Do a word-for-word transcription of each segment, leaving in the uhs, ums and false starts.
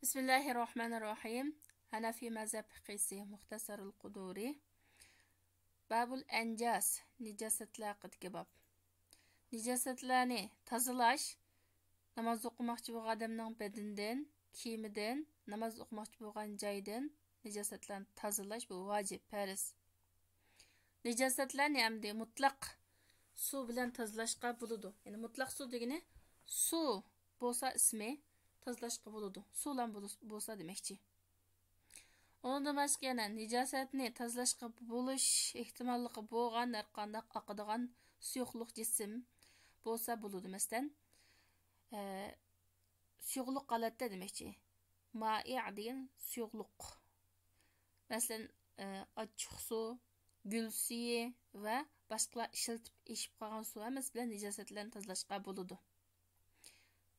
بىسمىللاھىرراھمانىرراھىم. ھەنەفىي مەزھەپ پىقىسى مۇختەسەرۇل قۇدۇرى. بابۇل ئەنجاس، نىجاسەتلەر ھەققىدىكى باب. نىجاسەتلەرنى تازىلاش، ناماز ئوقۇماقچى بولغان ئادەمنىڭ بەدىنىدىن، كىيىمىدىن، ناماز ئوقۇماقچى بولغان جايدىن نىجاسەتلەرنى تازىلاش، بۇ ۋاجىپ، پەرز. نىجاسەتلەرنى ئەمدى مۇتلەق سۇ بىلەن تازىلاشقا بولىدۇ. يەنى مۇتلەق سۇ دېگىنى سۇ بولسا ئىسمى، تازىلاشقا بولىدۇ. سۇ بىلەن بولس-، بولسا دېمەكچى. ئۇنىڭدىن باشقا يەنە نىجاسەتنى تازىلاشقا بولۇش ئېھتىماللىقى بولغان ھەرقانداق ئاقىدىغان سۇيۇقلۇق جىسىم بولسا بولىدۇ. مەسىلەن، ئە، سۇيۇقلۇق ھالەتتە دېمەكچى. مائىئ دېگەن سۇيۇقلۇق. مەسىلەن، ئە، ئاچچىق سۇ، گۈل سۈيى ۋە باشقىلار ئىشلىتىپ ئېشىپ قالغان سۇ ھەممىسى بىلەن نىجاسەتلەرنى تازىلاشقا بولىدۇ.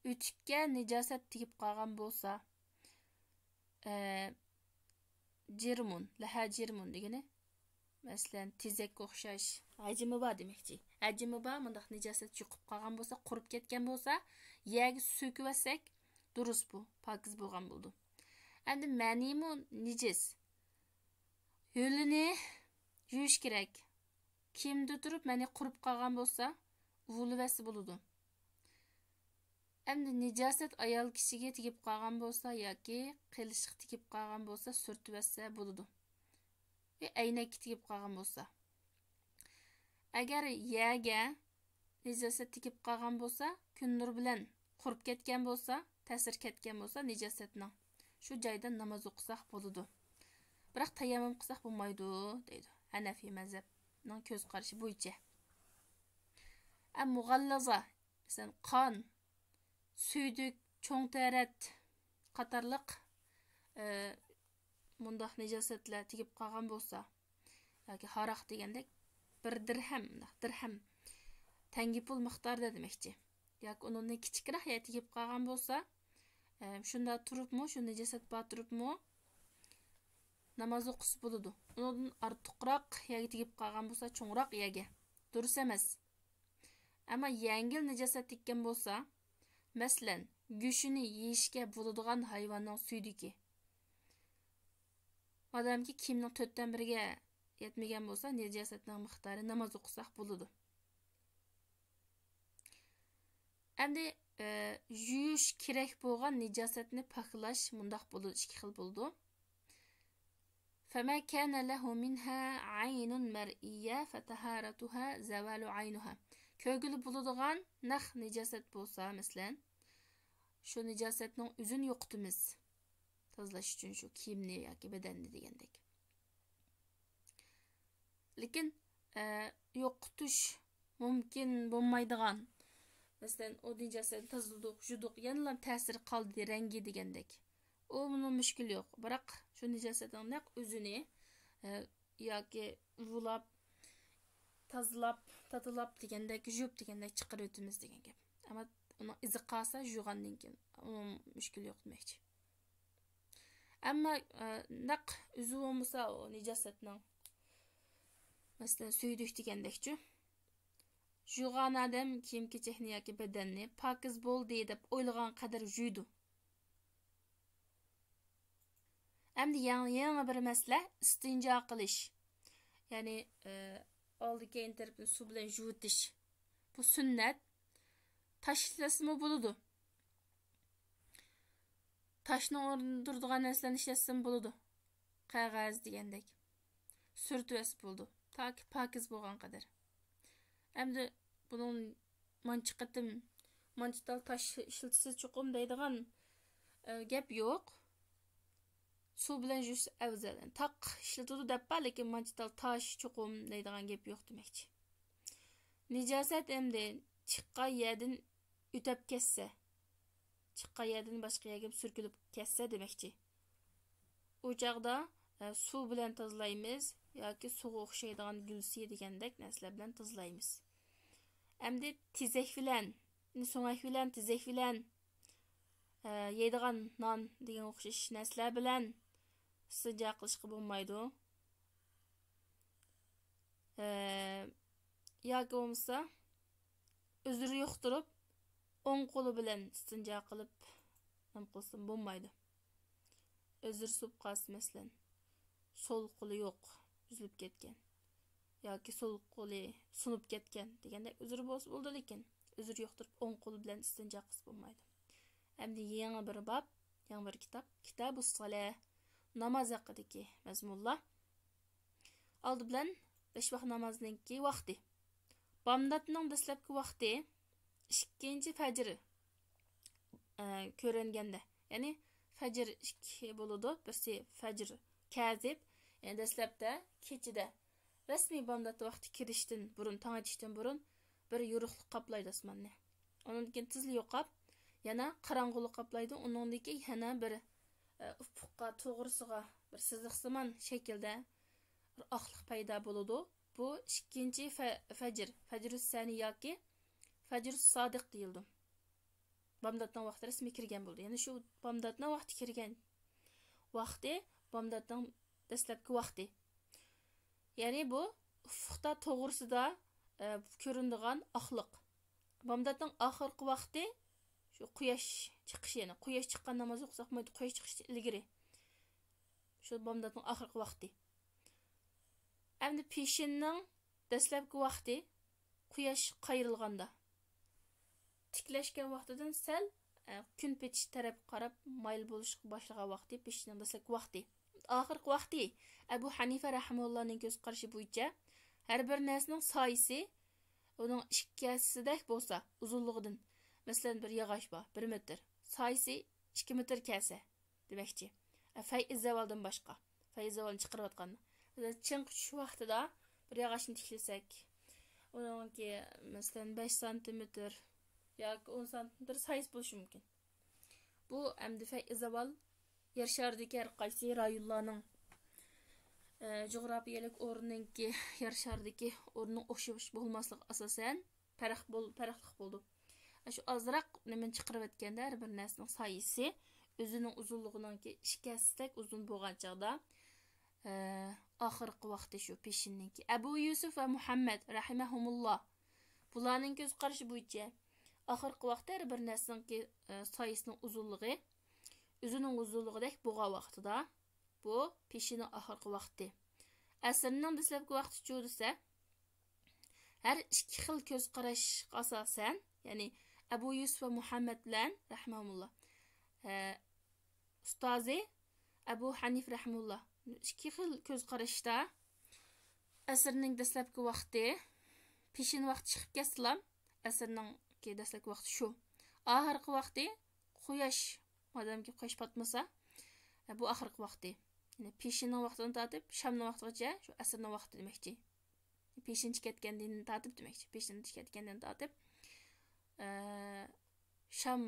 ئۆتۈككە نىجاسەت تېگىپ قالغان بولسا، ئە، جىرمۇن، لەھە جىرمۇن دېگىنى، مەسىلەن، تېزەككە ئوخشاش ھەجىمى بار دېمەكچى. ھەجىمى بار، مۇنداق نىجاسەت يۇقۇپ قالغان بولسا، قۇرۇپ كەتكەن بولسا، يەرگە سۆكۈۋەتسەك، دۇرۇس بۇ، پاكىز بولغان بولىدۇ. ئەمدى مەنىيمۇ نىجىس. ھۆلىنى يۇيۇش كېرەك. كىيىمدە تۇرۇپ مەنى قۇرۇپ قالغان بولسا، ئۇۋۇلىۋەتسە بولىدۇ. ئەمدى نىجاسەت ئايال كىشىگە تېگىپ قالغان بولسا ياكى قىلىچقا تېگىپ قالغان بولسا، سۈرتۈۋەتسە بولىدۇ. ۋە ئەينەككە تېگىپ قالغان بولسا. ئەگەر يەرگە نىجاسەت تېگىپ قالغان بولسا، كۈن نۇرى بىلەن قۇرۇپ كەتكەن بولسا، تەسىرى كەتكەن بولسا نىجاسەتنىڭ، شۇ جايدا ناماز ئوقۇساق بولىدۇ. بىراق تەيەممۇم قىلساق بولمايدۇ، دەيدۇ. ھەنەفىي مەزھەپنىڭ كۆز قارىشى بويىچە. ئەم مۇغاللازا، مەسىلەن، قان، سۈيدۈك، چوڭ تەرەت قاتارلىق، ئە، مۇنداق نىجاسەتلەر تېگىپ قالغان بولسا، ياكى ھاراق دېگەندەك بىر دىرھەم، مۇنداق دىرھەم، تەڭگە پۇل مىقدارىدا دېمەكچى. ياكى ئۇنىڭدىن كىچىكرەك يەر تېگىپ قالغان بولسا، ئە، شۇنداق تۇرۇپمۇ، شۇ نىجاسەت بار تۇرۇپمۇ ناماز ئوقۇسا بولىدۇ. ئۇنىڭدىن ئارتۇقراق يەرگە تېگىپ قالغان بولسا، چوڭراق يەرگە، دۇرۇس ئەمەس. ئەمما يەڭگىل نىجاسەت تېگكەن بولسا، مەسىلەن، گۆشىنى يېيىشكە بولىدىغان ھايۋاننىڭ سۈيدۈكى. مادامكى كىيىمنىڭ تۆتتىن بىرىگە يەتمىگەن بولسا، نىجاسەتنىڭ مىقدارى ناماز ئوقۇساق بولىدۇ. ئەمدى، ئە، يۇيۇش كېرەك بولغان نىجاسەتنى پاكلاش مۇنداق بولىدۇ، ئىككى خىل بولىدۇ. فما كان له منها عين مرئية فطهارتها زوال عينها. كۆرگىلى بولىدىغان نەق نىجاسەت بولسا، مەسىلەن، شۇ نىجاسەتنىڭ ئۆزىنى يوقىتىمىز. تازىلاش ئۈچۈن شۇ كىيىمنى ياكى بەدەننى دېگەندەك. لېكىن، ئە، يوقىتىش مۇمكىن بولمايدىغان، مەسىلەن، ئۇ نىجاسەتنى تازىلىدۇق، يۇدۇق، يەنىلا تەسىرى قالدى، رەڭگى دېگەندەك. ئۇ، بۇنىڭ مۈشكۈلى يوق. بىراق، شۇ نىجاسەتنىڭ نەق ئۆزىنى، ئە، ياكى ئۇۋۇلاپ، تازىلاپ، تاتىلاپ دېگەندەك، يۇيۇپ دېگەندەك چىقىرىۋېتىمىز دېگەن گەپ. ئەمما ئۇنىڭ ئىزى قالسا، يۇغاندىن كېيىن، ئۇنىڭ مۈشكۈلى يوق دېمەكچى. ئەمما، ئە، نەق ئۆزى بولمىسا، ئۇ نىجاسەتنىڭ، مەسىلەن، سۈيدۈك دېگەندەكچۇ. يۇغان ئادەم كىيىم-كېچەكنى ياكى بەدەننى پاكىز بولدى دەپ ئويلىغان قەدەر يۇيىدۇ. ئەمدى يېڭى، يېڭى بىر مەسىلە، ئىستىنجا قىلىش. يەنى، ئە، ئالدى كەينى تەرىپىنى سۇ بىلەن يۇۋۇتۇش. بۇ سۈننەت. تاش ئىشلەتسىمۇ بولىدۇ. تاشنىڭ ئورنىدا تۇرىدىغان نەرسىلەرنى ئىشلەتسىمۇ بولىدۇ. قەغەز دېگەندەك. سۈرتۈۋەتسە بولىدۇ. تاكى پاكىز بولغان قەدەر. ئەمدى بۇنىڭ مانچە قېتىم، مانچە تال تاش ئىشلىتىسىز چوقۇم دەيدىغان، ئە، گەپ يوق. سۇ بىلەن يۇيۇش ئەۋزەل. تاق ئىشلىتىدۇ دەپ بار، لېكىن مانچە تال تاش چوقۇم دەيدىغان گەپ يوق دېمەكچى. نىجاسەت ئەمدى چىققان يەردىن ئۆتەپ كەتسە، چىققان يەردىن باشقا يەرگە سۈركىلىپ كەتسە دېمەكچى. ئۇ چاغدا، ئە، سۇ بىلەن تازىلايمىز ياكى سۇغا ئوخشايدىغان گۈلسى دېگەندەك نەرسىلەر بىلەن تازىلايمىز. ئەمدى تېزەك بىلەن، سۆڭەك بىلەن، تېزەك بىلەن، ئە، يەيدىغان نان دېگەن ئوخشاش نەرسىلەر بىلەن ئىستىنجا قىلىشقا بولمايدۇ. ئە، ياكى بولمىسا ئۆزرە يۇقتۇرۇپ، ئوڭ قولى بىلەن ئىستىنجا قىلىپ نېمە قىلسىمۇ بولمايدۇ. ئۆزرىسى بولۇپ قالسا، مەسىلەن، سول قولى يوق، ئۈزۈلۈپ كەتكەن ياكى سول قولى سۇنۇپ كەتكەن دېگەندەك ئۆزرى بولسا بولىدۇ، لېكىن ئۆزرى يوق تۇرۇپ ئوڭ قولى بىلەن ئىستىنجا قىلسا بولمايدۇ. ئەمدى يېڭى بىر باب، يېڭى بىر كىتاب، كىتابۇس سالە، ناماز ھەققىدىكى مەزمۇنلار. ئالدى بىلەن بەش ۋاق نامازنىڭكى ۋاقتى. بامداتنىڭ دەسلەپكى ۋاقتى ئىككىنچى فەجر، ئە، كۆرۈنگەندە، يەنى فەجر ئىككى بولىدۇ، بىرسى فەجر كەزىب، يەنى دەسلەپتە كېچىدە رەسمىي بامدات ۋاقتى كىرىشتىن بۇرۇن، تاڭ ئېتىشتىن بۇرۇن بىر يورۇقلۇق قاپلايدۇ ئاسماننى. ئۇنىڭدىن كېيىن تېزلا يوقاپ، يەنە قاراڭغۇلۇق قاپلايدۇ. ئۇنىڭدىن كېيىن يەنە بىر، ئە، ئۇپۇققا توغرىسىغا بىر سىزىقسىمان شەكىلدە بىر ئاقلىق پەيدا بولىدۇ. بۇ ئىككىنچى فە-، فەجر، فەجرۇ سەنى ياكى فەجرۇ سادىق دېيىلىدۇ. بامداتنىڭ ۋاقتى رەسمىي كىرگەن بولىدۇ. يەنى شۇ بامداتنىڭ ۋاقتى كىرگەن ۋاقتى، بامداتنىڭ دەسلەپكى ۋاقتى. يەنى بۇ ئۇفۇقتا توغرىسىدا، ئە، كۆرۈنىدىغان ئاقلىق. بامداتنىڭ ئاخىرقى ۋاقتى شۇ قۇياش چىقىش، يەنى قۇياش چىققان ناماز ئوقۇساق بولمايدۇ، قۇياش چىقىشتىن ئىلگىرى. شۇ بامداتنىڭ ئاخىرقى ۋاقتى. ئەمدى پېشىننىڭ دەسلەپكى ۋاقتى قۇياش قايرىلغاندا. تىكلەشكەن ۋاقتىدىن سەل، ئە، كۈن پېتىش تەرەپكە قاراپ مايىل بولۇشقا باشلىغان ۋاقتى، پېشىننىڭ دەسلەپكى ۋاقتى. ئاخىرقى ۋاقتى. ئەبۇ ھەنىفە رەھىمۇللانىڭ كۆز قارىشى بويىچە ھەر بىر نەرسىنىڭ سايىسى ئۇنىڭ ئىككى ھەسسىدەك بولسا، ئۇزۇنلۇقىدىن، مەسىلەن، بىر ياغاچ بار، بىر مېتىر، سايىسى ئىككى مېتىر كەلسە دېمەكچى. ئە، فەيئىز زەۋالدىن باشقا. فەيئىز زەۋالنى چىقىرىۋاتقان. مەسىلەن، چىڭ چۈشۈش ۋاقتىدا بىر ياغاچنى تىكلىسەك، ئۇنىڭكى، مەسىلەن، بەش سانتىمېتىر ياكى ئون سانتىمېتىر سايىسى بولۇشى مۇمكىن. بۇ ئەمدى فەيئىز زەۋال يەر شارىدىكى ھەر قايسى رايونلارنىڭ، ئە، جۇغراپىيەلىك ئورنىنىڭكى، يەر شارىدىكى ئورنىنىڭ ئوخشاش بولماسلىقى ئاساسەن، پەرق بول-، پەرقلىق بولىدۇ. شۇ ئازراق نېمىنى چىقىرىۋەتكەندە، ھەر بىر نەرسىنىڭ سايىسى ئۆزىنىڭ ئۇزۇنلۇقىنىڭكى ئىككى ھەسسىدەك ئۇزۇن بولغان چاغدا، ئە، ئاخىرقى ۋاقتى شۇ پېشىننىڭكى. ئەبۇ يۈسۈف ۋە مۇھەممەد رەھىمەھۇمۇللا، بۇلارنىڭ كۆز قارىشى بويىچە ئاخىرقى ۋاقتى ھەر بىر نەرسىنىڭكى، ئە، سايىسىنىڭ ئۇزۇنلۇقى ئۆزىنىڭ ئۇزۇنلۇقىدەك بولغان ۋاقتىدا، بۇ پېشىننىڭ ئاخىرقى ۋاقتى. ئەسىرنىڭ دەسلەپكى ۋاقتىچۇ دېسە، ھەر ئىككى خىل كۆز قاراشقا ئاساسەن، يەنى ئەبۇ يۈسۈف ۋە مۇھەممەد بىلەن رەھمەھۇمۇللا، ئە، ئۇستازى ئەبۇ ھەنىف رەھمۇللا ئىككى خىل كۆز قاراشتا ئەسىرنىڭ دەسلەپكى ۋاقتى، پېشىن ۋاقتى چىقىپ كەتسىلا، ئەسىرنىڭكى دەسلەپكى ۋاقتى شۇ. ئاخىرقى ۋاقتى قۇياش، مادامكى قۇياش پاتمىسا، بۇ ئاخىرقى ۋاقتى. يەنى پېشىننىڭ ۋاقتىدىن تارتىپ شامنىڭ ۋاقتىغىچە شۇ ئەسىرنىڭ ۋاقتى دېمەكچى. پېشىن چىقىۋەتكەندىن تارتىپ دېمەكچى. پېشىن چىقىۋەتكەندىن تارتىپ، ئە، شام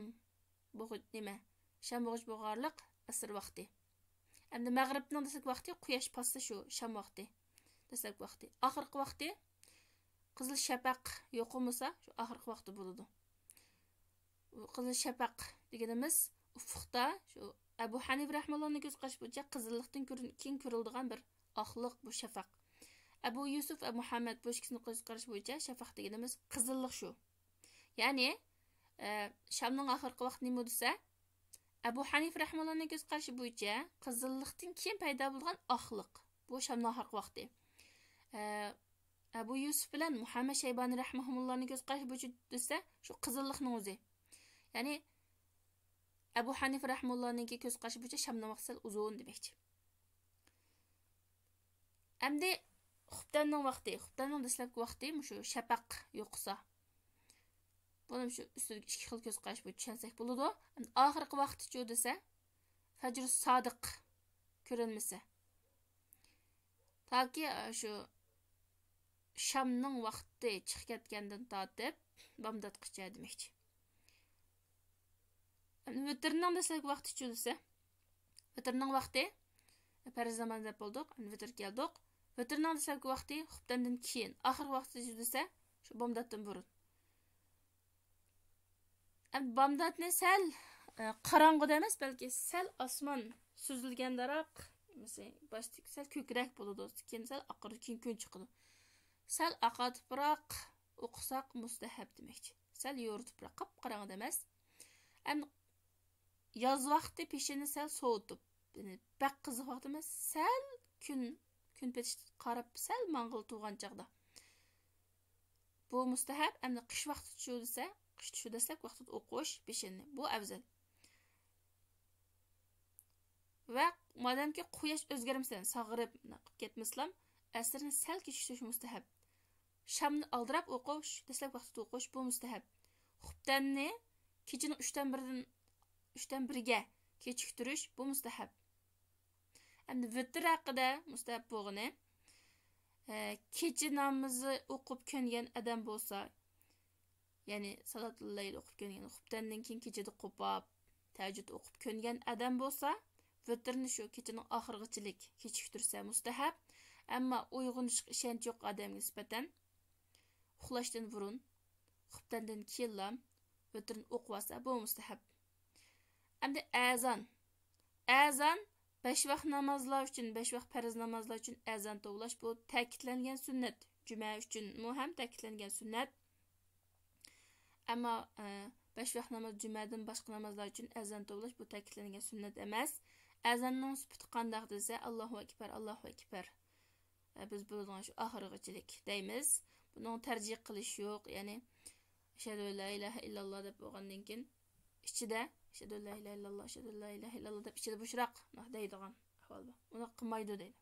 بوغۇچ، نېمە، شام بوغۇچ بولغانلىق ئەسىر ۋاقتى. ئەمدى مەغرىبنىڭ دەسلەپكى ۋاقتى قۇياش پاتسا شۇ شام ۋاقتى. دەسلەپكى ۋاقتى. ئاخىرقى ۋاقتى قىزىل شەپەق يوقىمىسا شۇ ئاخىرقى ۋاقتى بولىدۇ. قىزىل شەپەق دېگىنىمىز ئۇفۇقتا، شۇ ئەبۇ ھەنىف رەھمۇللانىڭ كۆز قارىشى بويىچە قىزىللىقتىن كۆرۈن-، كېيىن كۆرۈلىدىغان بىر ئاقلىق بۇ شەپەق. ئەبۇ يۈسۈف ۋە مۇھەممەد بۇ ئىككىسىنىڭ كۆز قارىشى بويىچە شەپەق دېگىنىمىز قىزىللىق شۇ. يەنى، ئە، شامنىڭ ئاخىرقى ۋاقتى نېمە دېسە، ئەبۇ ھەنىف رەھمۇللانىڭ كۆز قارىشى بويىچە قىزىللىقتىن كېيىن پەيدا بولغان ئاقلىق. بۇ شامنىڭ ئاخىرقى ۋاقتى. ئە، ئەبۇ يۈسۈف بىلەن مۇھەممەد شەيبانى رەھمەھۇمۇللانىڭ كۆز قارىشى بويىچە دېسە، شۇ قىزىللىقنىڭ ئۆزى. يەنى، ئەبۇ ھەنىفە رەھمۇللانىڭكى كۆز قارىشى بويىچە شامنىڭ ۋاقتى سەل ئۇزۇن دېمەكچى. ئەمدى خۇپتەننىڭ ۋاقتى، خۇپتەننىڭ دەسلەپكى ۋاقتى مۇشۇ شەپەق يوقىسا. بۇنى شۇ ئۈستىدىكى ئىككى خىل كۆز قاراش بويىچە چۈشەنسەك بولىدۇ. ئەمدى ئاخىرقى ۋاقتىچۇ دېسە، فەجرۇ سادىق كۆرۈنمىسە. تاكى، ئە، شۇ شامنىڭ ۋاقتى چىقىپ كەتكەندىن تارتىپ بامداتقىچە دېمەكچى. ئەمدى ۋىتىرنىڭ دەسلەپكى ۋاقتىچۇ دېسە، ۋىتىرنىڭ ۋاقتى، پەرز ناماز دەپ بولدۇق، ئەمدى ۋىتىرگە كەلدۇق. ۋىتىرنىڭ دەسلەپكى ۋاقتى خۇپتەندىن كېيىن، ئاخىرقى ۋاقتىچۇ دېسە، شۇ بامداتتىن بۇرۇن. ئەمدى بامداتنى سەل، ئە، قاراڭغۇدا ئەمەس، بەلكى سەل ئاسمان سۈزۈلگەندەراق، مەسىلەن، باشتا سەل كۆكرەك بولىدۇ، كېيىن سەل ئاقىرىدۇ، كېيىن كۈن چىقىدۇ. سەل ئاقارتىپراق ئوقۇساق مۇستەھەب دېمەكچى. سەل يورۇتۇپراق، قاپقاراڭغۇدا ئەمەس. ئەمدى ياز ۋاقتى پېشىننى سەل سوۋۇتۇپ، يەنى بەك قىزىق ۋاقىت ئەمەس، سەل كۈن، كۈن پېتىشقا قاراپ سەل ماڭغىلى تۇرغان چاغدا. بۇ مۇستەھەب. ئەمدى قىش ۋاقتى چۇ دېسە، قىش چۈشى دەسلەپ ۋاقتىدا ئوقۇش بېشىنى. بۇ ئەۋزەل. ۋە مادەمكى قۇياش ئۆزگەرمىسە، ساغىرىپ كەتمىسىلام، ئەسىرنى سەل كېچىكتۈرۈش مۇستەھەب. شامنى ئالدىراپ ئوقۇش، دەسلەپ ۋاقتىدا ئوقۇش، بۇ مۇستەھەب. خۇپتەننى كېچىنىڭ ئۈچتىن بىردىن، ئۈچتىن بىرگە كېچىكتۈرۈش، بۇ مۇستەھەب. ئەمدى ۋىتىر ھەققىدە مۇستەھەب بولغىنى، ئە، كېچە نامىزى ئوقۇپ كۆنگەن ئادەم بولسا، يەنى سالاتۇل لەيل ئوقۇپ كۆنگەن، خۇپتەندىن كېيىن كېچىدە قوپاپ، تەھەججۇد ئوقۇپ كۆنگەن ئادەم بولسا، ۋىتىرنى شۇ كېچىنىڭ ئاخىرىغىچىلىك كېچىكتۈرسە مۇستەھەب. ئەمما ئويغىنىشقا ئىشەنچ يوق ئادەمگە نىسبەتەن، ئۇخلاشتىن بۇرۇن، خۇپتەندىن كېيىنلا ۋىتىرنى ئوقۇۋالسا، بۇ مۇستەھەب. ئەمدى ئەزان. ئەزان بەش ۋاق نامازلار ئۈچۈن، بەش ۋاق پەرز نامازلار ئۈچۈن ئەزان توۋلاش، بۇ تەكىتلەنگەن سۈننەت. جۈمە ئۈچۈنمۇ ھەم تەكىتلەنگەن سۈننەت. ئەمما، ئە، بەش ۋاق ناماز، جۈمەدىن باشقا نامازلار ئۈچۈن ئەزان توۋلاش، بۇ تەكىتلەنگەن سۈننەت ئەمەس. ئەزاننىڭ سۈپىتى قانداق دېسە، ئاللاھۇ ئەكبەر، ئاللاھۇ ئەكبەر. ئە، بىز بىلىدىغان شۇ ئاخىرغىچىلىك دەيمىز. بۇنىڭ تەرجىھ قىلىش يوق، يەنى، ئەشھەدۇ ئەن لا ئىلاھە ئىللاللا دەپ بولغاندىن كېيىن، ئىچىدە، ئەشھەدۇ ئەن لا ئىلاھە ئىللاللا، ئەشھەدۇ ئەن لا ئىلاھە ئىللاللا دەپ ئىچىدە بوشراق دەيدىغان ئەھۋال بار. ئۇنداق قىلمايدۇ دەيدۇ.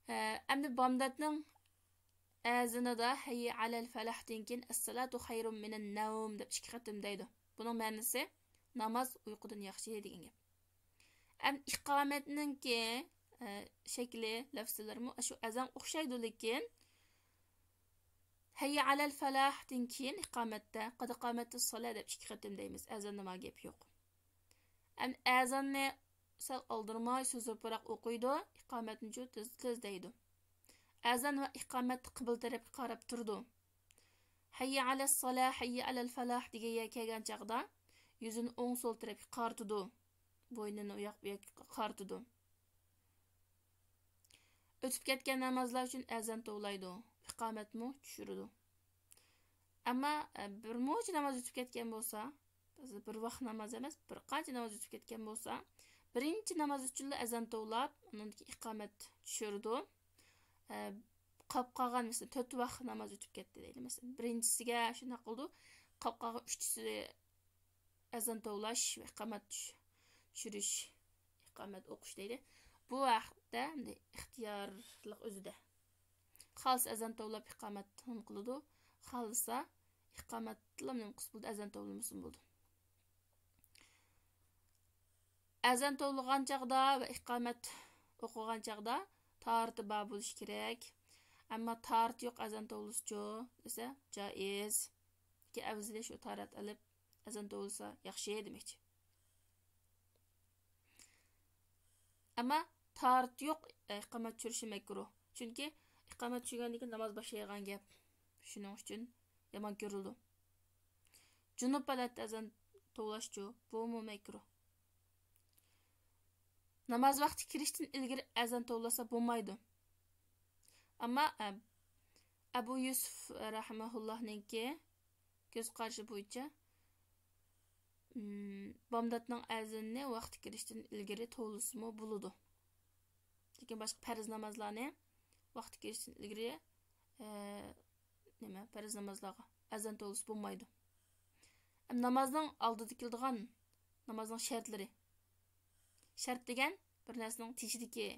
ئە، ئەمدى بامداتنىڭ ئەزىنىدا ھەييە ئەلەل فەلاھتىن كېيىن، ئەسسالاتۇ خەيرۇم مىنەن نەۋم دەپ ئىككى قېتىم دەيدۇ. بۇنىڭ مەنىسى، ناماز ئۇيقۇدىن ياخشى دېگەن گەپ. ئەمدى ئىقامەتنىڭكى، ئە، شەكلى، لەفزىلىرىمۇ شۇ ئەزان ئوخشايدۇ، لېكىن ھەييە ئەلەل فەلاھتىن كېيىن ئىقامەتتە، قەد قامەتىس سالە دەپ ئىككى قېتىم دەيمىز. ئەزاندا مانا گەپ يوق. ئەمدى ئەزاننى سەل ئالدىرىماي، سوزۇلۇپراق ئوقۇيدۇ، ئىقامەتنىچۇ تېز، تېز دەيدۇ. ئەزان ۋە ئىقامەت قىبلە تەرەپكە قاراپ تۇرىدۇ. ھەييە ئەلەس سالا، ھەييە ئەلەل فالاھ دېگەن يەرگە كەلگەن چاغدا يۈزىنى ئوڭ سول تەرەپكە قارىتىدۇ. بوينىنى ئۇ ياق بۇ ياققا قارىتىدۇ. ئۆتۈپ كەتكەن نامازلار ئۈچۈن ئەزان توۋلايدۇ، ئىقامەتمۇ چۈشۈرىدۇ. ئەمما، ئە، بىر مۇنچە ناماز ئۆتۈپ كەتكەن بولسا، بىر ۋاق ناماز ئەمەس، بىر قانچە ناماز ئۆتۈپ كەتكەن بولسا، بىرىنچى ناماز ئۈچۈنلا ئەزان توۋلاپ، ئۇنىڭدىن كېيىن ئىقامەت چۈشۈرىدۇ. ئە، قاپ قالغان، مەسىلەن، تۆت ۋاق ناماز ئۆتۈپ كەتتى دەيلى، مەسىلەن، بىرىنچىسىگە شۇنداق قىلىدۇ، قاپ قالغان ئۈچىسى ئەزان توۋلاش ۋە ئىقامەت چۈش-، چۈشۈرۈش، ئىقامەت ئوقۇش دەيلى. بۇ ھەقتە ئەمدى ئىختىيارلىق ئۆزىدە. خالىسا ئەزان توۋلاپ ئىقامەت نېمە قىلىدۇ، خالىسا ئىقامەتلا نېمە قىلسا بولىدۇ، ئەزان توۋلىمىسىمۇ بولىدۇ. ئەزان توۋلىغان چاغدا ۋە ئىقامەت ئوقۇغان چاغدا تاھارىتى بار بولۇشى كېرەك. ئەمما تاھارىتى يوق ئەزان توۋلىسىچۇ دېسە، جائىز. لېكىن ئەۋزىلى شۇ تاھارەت ئېلىپ ئەزان توۋلىسا ياخشى دېمەكچى. ئەمما تاھارىتى يوق، ئە، ئىقامەت چۈشۈرۈشى مەكرۇھ. چۈنكى ئىقامەت چۈشۈرگەندىن كېيىن ناماز باشلايدىغان گەپ. شۇنىڭ ئۈچۈن يامان كۆرۈلىدۇ. جۇنۇپ ھالەتتە ئەزان توۋلاشچۇ، بۇمۇ مەكرۇھ. ناماز ۋاقتى كىرىشتىن ئىلگىرى ئەزان توۋلىسا بولمايدۇ. ئەمما، ئە، ئەبۇ يۈسۈف رەھىمەھۇللاھنىڭكى كۆز قارىشى بويىچە، ئىم، بامداتنىڭ ئەزىنىنى ۋاقتى كىرىشتىن ئىلگىرى توۋلىسىمۇ بولىدۇ. لېكىن باشقا پەرز نامازلارنى ۋاقتى كىرىشتىن ئىلگىرى، ئە، نېمە، پەرز نامازلارغا ئەزان توۋلىسا بولمايدۇ. ئەم، نامازنىڭ ئالدىدا كېلىدىغان نامازنىڭ شەرتلىرى. شەرت دېگەن بىر نەرسىنىڭ تېشىدىكى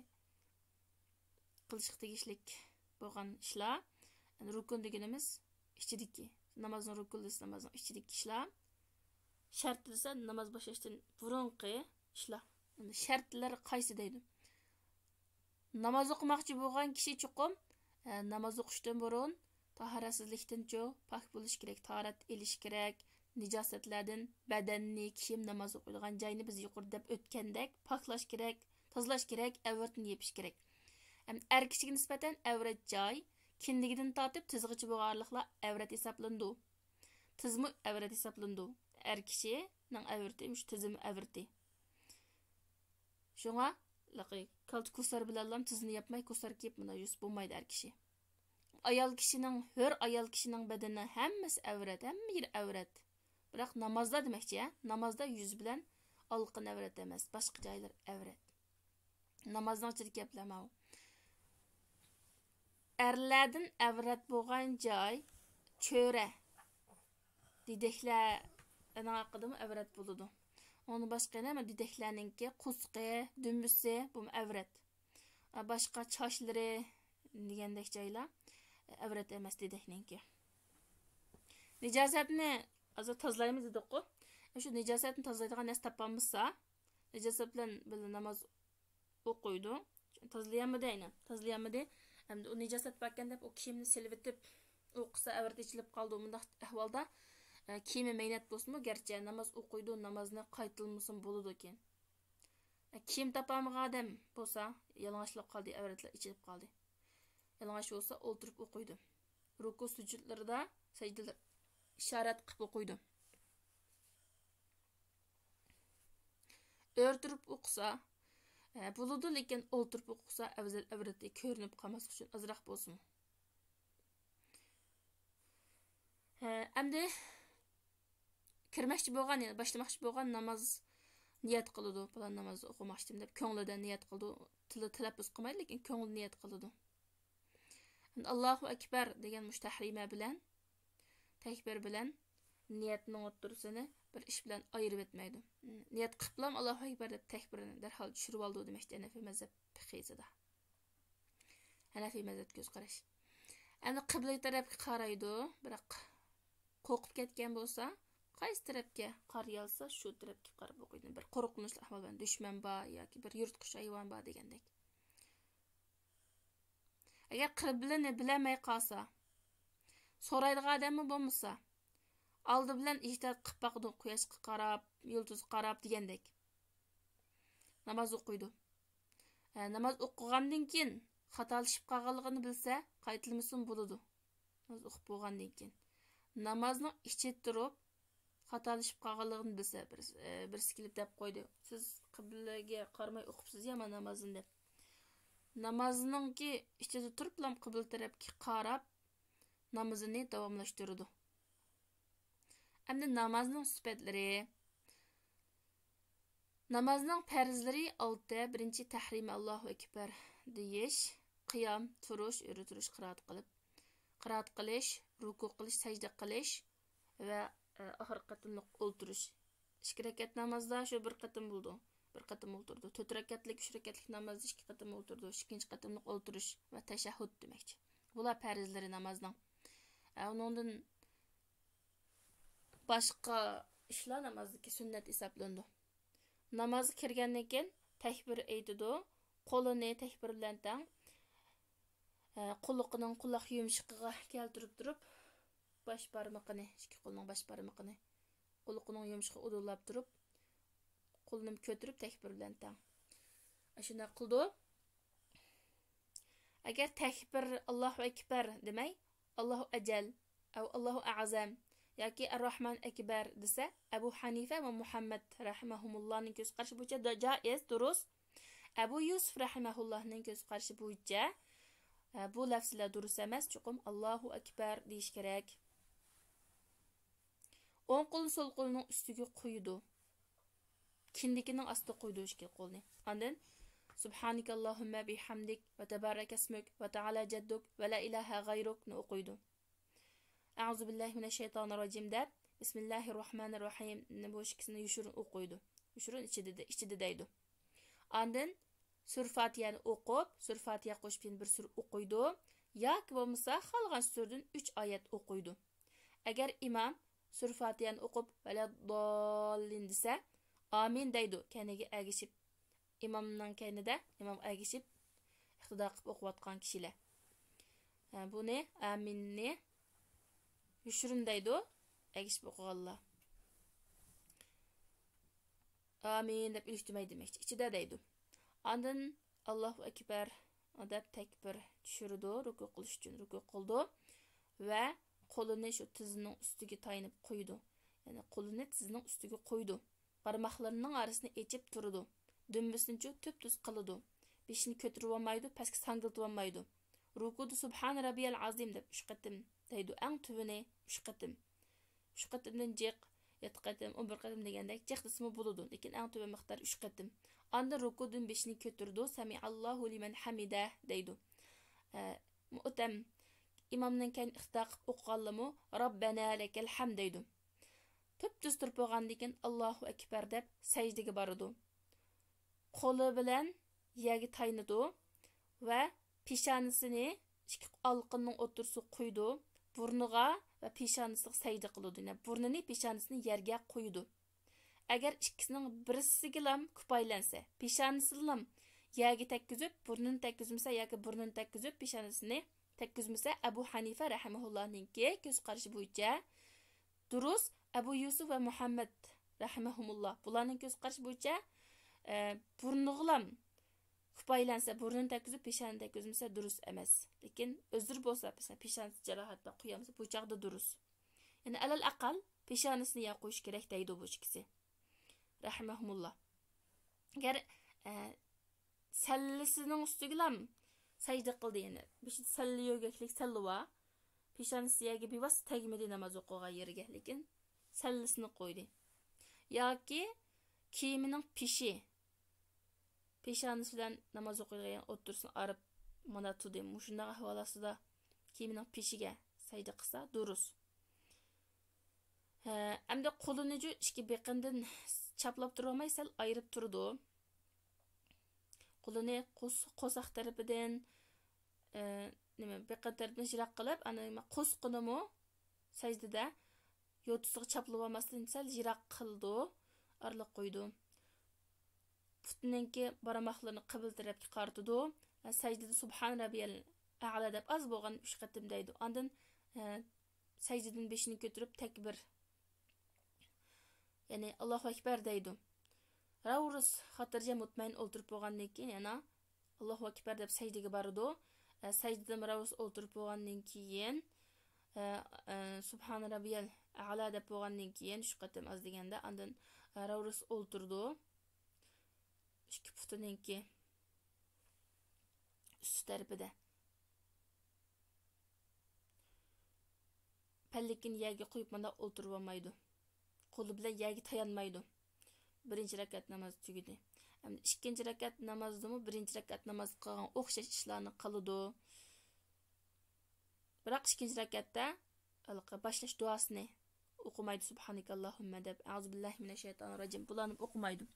قىلىشقا تېگىشلىك بولغان ئىشلار. يەنى رۇكۇن دېگىنىمىز ئىچىدىكى، نامازنىڭ رۇكۇن دېسە نامازنىڭ ئىچىدىكى ئىشلار. شەرت دېسە ناماز باشلاشتىن بۇرۇنقى ئىشلار. ئەمدى شەرتلەر قايسى دەيدۇ؟ ناماز ئوقۇماقچى بولغان كىشى چوقۇم، ئە، ناماز ئوقۇشتىن بۇرۇن تاھارەتسىزلىكتىنچۇ پاك بولۇش كېرەك، تاھارەت ئېلىش كېرەك، نىجاسەتلەردىن بەدەننى، كىيىم، ناماز ئوقۇيدىغان جاينى بىز يۇقىرىدا دەپ ئۆتكەندەك پاكلاش كېرەك، تازىلاش كېرەك، ئەۋرىتىنى يېپىش كېرەك. ئەم، ئەر كىشىگە نىسبەتەن ئەۋرەت جاي كىندىكىدىن تارتىپ تىزغىچە بولغان ئارىلىقلار ئەۋرەت ھېسابلىنىدۇ. تىزمۇ ئەۋرەت ھېسابلىنىدۇ. ئەر كىشىنىڭ ئەۋرىتى مۇشۇ تىزمۇ ئەۋرىتى. شۇڭا، لىقى، كالتە كوسار بىلەنلا تىزنى ياپماي، كوسار كىيىپ مۇنداق يۈرسە بولمايدۇ ئەر كىشى. ئايال كىشىنىڭ، ھۆر ئايال كىشىنىڭ بەدىنى ھەممىسى ئەۋرەت، ھەممە يېرى ئەۋرەت. بىراق نامازدا دېمەكچى، ھە؟ نامازدا يۈز بىلەن ئالىقىن ئەۋرەت ئەمەس، باشقا جايلار ئەۋرەت. نامازنىڭ ئىچىدىكى گەپلەر ماۋۇ. ئەرلەردىن ئەۋرەت بولغان جاي چۆرە، دېدەكلەرنىڭ ھەققىدىمۇ ئەۋرەت بولىدۇ. ئۇنىڭدىن باشقا يەنە دېدەكلەرنىڭكى قورسىقى، دۈمبىسى، بۇمۇ ئەۋرەت. باشقا چاچلىرى دېگەندەك جايلار ئەۋرەت ئەمەس دېدەكنىڭكى. نىجاسەتنى ھازىر تازىلايمىز دېدۇققۇ. شۇ نىجاسەتنى تازىلايدىغان نەرسە تاپالمىسا، نىجاسەت بىلەن بىللە ناماز ئوقۇيدۇ. تازىلىيالمىدى ئەينى. تازىلىيالمىدى. ئەمدى ئۇ نىجاسەت باركەن دەپ ئۇ كىيىمنى سېلىۋېتىپ ئوقۇسا، ئەۋرىتى ئېچىلىپ قالىدۇ. مۇنداق ئەھۋالدا، ئە، كىيىمى مەينەت بولسىمۇ، گەرچە ناماز ئوقۇيدۇ، نامازنى قايتىلىمىسىمۇ بولىدۇ كېيىن. ئە، كىيىم تاپالمىغان ئادەم بولسا، يالىڭاچ بولۇپ قالدى، ئەۋرەتلەر ئېچىلىپ قالدى. يالىڭاچ بولسا ئولتۇرۇپ ئوقۇيدۇ. رۇكۇ سۈجۈدلىرىدە، سەجدىلەر ئىشارەت قىلىپ ئوقۇيدۇ. ئۆرە تۇرۇپ ئوقۇسا، ئە، بولىدۇ، لېكىن ئولتۇرۇپ ئوقۇسا ئەۋزەل، ئەۋرىتى كۆرۈنۈپ قالماسلىق ئۈچۈن ئازراق بولسىمۇ. ھە، ئەمدى كىرمەكچى بولغان، يەنى باشلىماقچى بولغان ناماز نىيەت قىلىدۇ، پالان نامازنى ئوقۇماقچىدىم دەپ كۆڭلىدە نىيەت قىلىدۇ. تىلى تەلەپپۇز قىلمايدۇ، لېكىن كۆڭلىدە نىيەت قىلىدۇ. ئەمدى ئاللاھۇ ئەكبەر دېگەن مۇشۇ تەھرىمە بىلەن، تەكبىر بىلەن نىيەتنىڭ ئوتتۇرىسىنى بىر ئىش بىلەن ئايرىۋەتمەيدۇ. نىيەت قىپلام ئاللاھۇ ئەكبەر دەپ تەكبىرنى دەرھال چۈشۈرۈۋالىدۇ دېمەكچى ھەنەفىي مەزھەپ پىقھىسىدا. ھەنەفىي مەزھەپ كۆز قاراش. ئەمدى قىبلە تەرەپكە قارايدۇ، بىراق قورقۇپ كەتكەن بولسا، قايسى تەرەپكە قارىيالسا، شۇ تەرەپكە قاراپ ئوقۇيدۇ. بىر قورقۇنچلۇق ئەھۋال بار، دۈشمەن بار ياكى بىر يىرتقۇچ ھايۋان بار دېگەندەك. ئەگەر قىبلىنى بىلەلمەي قالسا، سورايدىغان ئادەممۇ بولمىسا، ئالدى بىلەن ئىجتىھات قىلىپ باقىدۇ، قۇياشقا قاراپ، يۇلتۇزغا قاراپ دېگەندەك. ناماز ئوقۇيدۇ. ھە، ناماز ئوقۇغاندىن كېيىن خاتالىشىپ قالغانلىقىنى بىلسە، قايتىلمىسىمۇ بولىدۇ. ناماز ئوقۇپ بولغاندىن كېيىن. نامازنىڭ ئىچىدە تۇرۇپ، خاتالىشىپ قالغانلىقىنى بىلسە، بىرسى، ئە، بىرسى كېلىپ دەپ قويدى، «سىز قىبلىگە قارىماي ئوقۇپسىز يا مانا نامازنى» دەپ. نامازنىڭكى ئىچىدە تۇرۇپلا قىبلە تەرەپكە قاراپ، نامىزىنى داۋاملاشتۇرىدۇ. ئەمدى نامازنىڭ سۈپەتلىرى. نامازنىڭ پەرزلىرى ئالتە. بىرىنچى، تەھرىمە، ئاللاھۇ ئەكبەر دېيىش، قىيام، تۇرۇش، ئۆرە تۇرۇش، قىرائەت قىلىپ، قىرائەت قىلىش، رۇكۇ قىلىش، سەجدە قىلىش ۋە، ئە، ئاخىرقى قېتىملىق ئولتۇرۇش. ئىككى رەكەت نامازدا شۇ بىر قېتىم بولىدۇ، بىر قېتىم ئولتۇرىدۇ. تۆت رەكەتلىك، ئۈچ رەكەتلىك نامازدا ئىككى قېتىم ئولتۇرىدۇ، ئىككىنچى قېتىملىق ئولتۇرۇش ۋە تەشەھھۇد دېمەكچى. بۇلار پەرزلىرى نامازنىڭ. ئە، ئۇنىڭدىن باشقا ئىشلار نامازدىكى سۈننەت ھېسابلىنىدۇ. نامازغا كىرگەندىن كېيىن تەكبىر ئېيتىدۇ. قولىنى تەكبىر بىلەن تەڭ، ئە، قۇلىقىنىڭ قۇلاق يۇمشىقىغا كەلتۈرۈپ تۇرۇپ، باش بارمىقىنى، ئىككى قولىنىڭ باش بارمىقىنى قۇلىقىنىڭ يۇمشىقىغا ئۇدۇللاپ تۇرۇپ، قولىنى كۆتۈرۈپ تەكبىر بىلەن تەڭ. ئاشۇنداق قىلىدۇ. ئەگەر تەكبىر، ئاللاھۇ ئەكبەر دېمەي، ئاللاھۇ ئەجەل، ئەۋ ئاللاھۇ ئەزەم ياكى ئەرراھمان ئەكبەر دېسە، ئەبۇ ھەنىفە ۋە مۇھەممەد رەھىمەھۇمۇللانىڭ كۆز قارىشى بويىچە دا-، جائىز، دۇرۇس. ئەبۇ يۈسۈف رەھىمەھۇللانىڭ كۆز قارىشى بويىچە، ئە، بۇ لەفزلەر دۇرۇس ئەمەس، چوقۇم ئاللاھۇ ئەكبەر دېيىش كېرەك. ئوڭ قولىنى سول قولىنىڭ ئۈستىگە قويىدۇ. كىندىكىنىڭ ئاستىغا قويىدۇ ئىككى قولىنى. ئاندىن سۇبھانىكاللاھۇممە بىھەمدىك ۋە تەبارەكەسمۇك ۋە تەئالە جەددۇك ۋە لا ئىلاھە غەيرۇكنى ئوقۇيدۇ. ئەئۇزۇ بىللاھى مىنەششەيتانىرراجىم دەپ، بىسمىللاھىرراھمانىرراھىمنى بۇ ئىككىسىنى يوشۇرۇن ئوقۇيدۇ. يوشۇرۇن ئىچىدە، ئىچىدە دەيدۇ. ئاندىن سۈرە فاتىھەنى ئوقۇپ، سۈرە فاتىھە قوشۇپ يەنە بىر سۈرە ئوقۇيدۇ. ياكى بولمىسا خالىغان سۈرىدىن ئۈچ ئايەت ئوقۇيدۇ. ئەگەر ئىمام سۈرە فاتىھەنى ئوقۇپ، ۋەلەدداللىن دېسە، ئامىن دەيدۇ، كەينىگە ئەگىشىپ. ئىمامنىڭ كەينىدە، ئىمامغا ئەگىشىپ، ئىقتىدا قىلىپ ئوقۇۋاتقان كىشىلەر. ھە، بۇنى، ئامىننى يوشۇرۇن دەيدۇ، ئەگىشىپ ئوقۇغانلار. ئامىن دەپ ئۈلۈشتۈرمەي دېمەكچى، ئىچىدە دەيدۇ. ئاندىن ئاللاھۇ ئەكبەر دەپ تەكبىر چۈشۈرىدۇ، رۇكۇ قىلىش ئۈچۈن رۇكۇ قىلىدۇ ۋە قولىنى شۇ تىزىنىڭ ئۈستىگە تايىنىپ قويىدۇ. يەنى قولىنى تىزىنىڭ ئۈستىگە قويىدۇ. بارماقلىرىنىڭ ئارىسىنى ئېچىپ تۇرىدۇ. دۈمبىسىنىچۇ تۈپتۈز قىلىدۇ. بېشىنى كۆتۈرۈۋالمايدۇ، پەسكە ساڭگىلتىۋالمايدۇ. رۇكۇدا سۇبھان رەببىيەل ئازىم دەپ ئۈچ قېتىم دەيدۇ، ئەڭ تۆۋىنى ئۈچ قېتىم. ئۈچ قېتىمدىن جىق، يەتتە قېتىم، ئون بىر قېتىم دېگەندەك جىق دېسىمۇ بولىدۇ. لېكىن ئەڭ تۆۋەن مىقدار ئۈچ قېتىم. ئاندىن رۇكۇدىن بېشىنى كۆتۈرىدۇ، سەمىئەللاھۇ لىمەن ھەمىدە دەيدۇ. ئە، مۇئتەم ئىمامدىن كېيىن ئىقتىدا قىلىپ ئوقۇغانلىرىمۇ رەببەنا لەكەل ھەمد دەيدۇ. تۈپتۈز تۇرۇپ بولغاندىن كېيىن ئاللاھۇ ئەكبەر دەپ سەجدىگە بارىدۇ. قولى بىلەن يەرگە تايىنىدۇ ۋە پېشانىسىنى ئىككى ئالىقىنىڭ ئوتتۇرىسىغا قويىدۇ. بۇرنىغا ۋە پېشانىسىغا سەجدە قىلىدۇ. يەنى بۇرنىنى، پېشانىسىنى يەرگە قويىدۇ. ئەگەر ئىككىسىنىڭ بىرسىگىلام كۇپايىلەنسە، پېشانىسىنىلام يەرگە تەگكۈزۈپ، بۇرنىنى تەگكۈزمىسە ياكى بۇرنىنى تەگكۈزۈپ، پېشانىسىنى تەگكۈزمىسە، ئەبۇ ھەنىفە رەھىمەھۇللاھنىڭكى كۆز قارىشى بويىچە دۇرۇس، ئەبۇ يۈسۈف ۋە مۇھەممەد رەھىمەھۇمۇللا بۇلارنىڭ كۆز قارىشى بويىچە، ئە، بۇرنىغىلام كۇپايىلەنسە، بۇرنىنى تەگكۈزۈپ، پېشانىنى تەگكۈزمىسە دۇرۇس ئەمەس. لېكىن ئۆزلىرى بولسا، مەسىلەن، پېشانىسى جاراھەت بار، قويالمىسا، بۇ چاغدا دۇرۇس. يەنى ئەلەل ئەقەل پېشانىسىنى يەرگە قويۇش كېرەك دەيدۇ بۇ ئىككىسى. رەھىمەھۇمۇللا. ئەگەر، ئە، سەللىسىنىڭ ئۈستىگىلا سەجدە قىلدى، يەنى بېشىدا سەللە يۆگەكلىك سەللە بار. پېشانىسى يەرگە بىۋاسىتە تەگمىدى ناماز ئوقۇغان يېرىگە، لېكىن سەللىسىنى قويدى. ياكى كىيىمىنىڭ پېشى، پېشانىسى بىلەن ناماز ئوقۇيدىغان يەر ئوتتۇرىسىنى ئايرىپ مانا تۇردى. مۇشۇنداق ئەھۋال ئاستىدا كىيىمىنىڭ پېشىگە سەجدە قىلسا دۇرۇس. ھە، ئەمدى قولىنى جۇ ئىككى بېقىندىن چاپلاپ تۇرۇۋالماي، سەل ئايرىپ تۇرىدۇ. قولىنى قوس-، قورساق تەرىپىدىن، ئە، نېمە، بېقىن تەرىپىدىن يىراق قىلىپ، ئانا نېمە، قورسىقىنىمۇ سەجدىدە يوتىسىغا چاپلىۋالماستىن سەل يىراق قىلىدۇ، ئارىلىق قويىدۇ. پۇتىنىڭكى بارماقلىرىنى قىبلە تەرەپكە قارىتىدۇ. سەجدىدە سۇبھان رەببىيەل ئەئلا دەپ ئاز بولغان ئۈچ قېتىم دەيدۇ. ئاندىن، ئە، سەجدىدىن بېشىنى كۆتۈرۈپ تەكبىر. يەنى ئاللاھۇ ئەكبەر دەيدۇ. راۋۇرۇس خاتىرجەم مۇتمەئىن ئولتۇرۇپ بولغاندىن كېيىن يەنە ئاللاھۇ ئەكبەر دەپ سەجدىگە بارىدۇ. ئە، سەجدىدىن راۋۇرۇس ئولتۇرۇپ بولغاندىن كېيىن، ئە، ئە، سۇبھان رەببىيەل ئەئلا دەپ بولغاندىن كېيىن، ئۈچ قېتىم ئاز دېگەندە، ئاندىن، ئە، راۋۇرۇس ئولتۇرىدۇ. ئىككى پۇتىنىڭكى ئۈستى تەرىپىدە. پەللىكىنى يەرگە قويۇپ مۇنداق ئولتۇرۇۋالمايدۇ. قولى بىلەن يەرگە تايانمايدۇ. بىرىنچى رەكەت ناماز تۈگىدى. ئەمدى ئىككىنچى رەكەت نامازدىمۇ بىرىنچى رەكەت نامازغا قىلغان ئوخشاش ئىشلارنى قىلىدۇ. بىراق ئىككىنچى رەكەتتە ھېلىقى باشلاش دۇئاسىنى ئوقۇمايدۇ، سۇبھانىكاللاھۇممە دەپ، ئەئۇزۇبىللاھىمىنەششەيتانىرراجىم، بۇلارنى ئوقۇمايدۇ.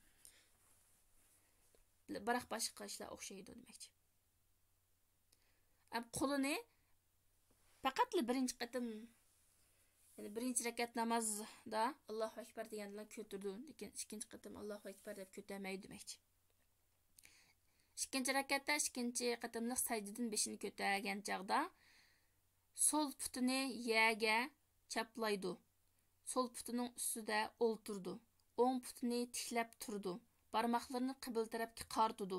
بىراق باشقا ئىشلار ئوخشايدۇ دېمەكچى. ئەم، قولىنى پەقەتلا بىرىنچى قېتىم، يەنى بىرىنچى رەكەت نامازدا ئاللاھۇ ئەكبەر دېگەندىلا كۆتۈرىدۇ، لېكىن ئىككىنچى قېتىم ئاللاھۇ ئەكبەر دەپ كۆتەرمەيدۇ دېمەكچى. ئىككىنچى رەكەتتە ئىككىنچى قېتىملىق سەجدىدىن بېشىنى كۆتەرگەن چاغدا، سول پۇتىنى يەرگە چاپلايدۇ. سول پۇتىنىڭ ئۈستىدە ئولتۇرىدۇ. ئوڭ پۇتىنى تىكلەپ تۇرىدۇ. بارماقلىرىنى قىبلە تەرەپكە قارىتىدۇ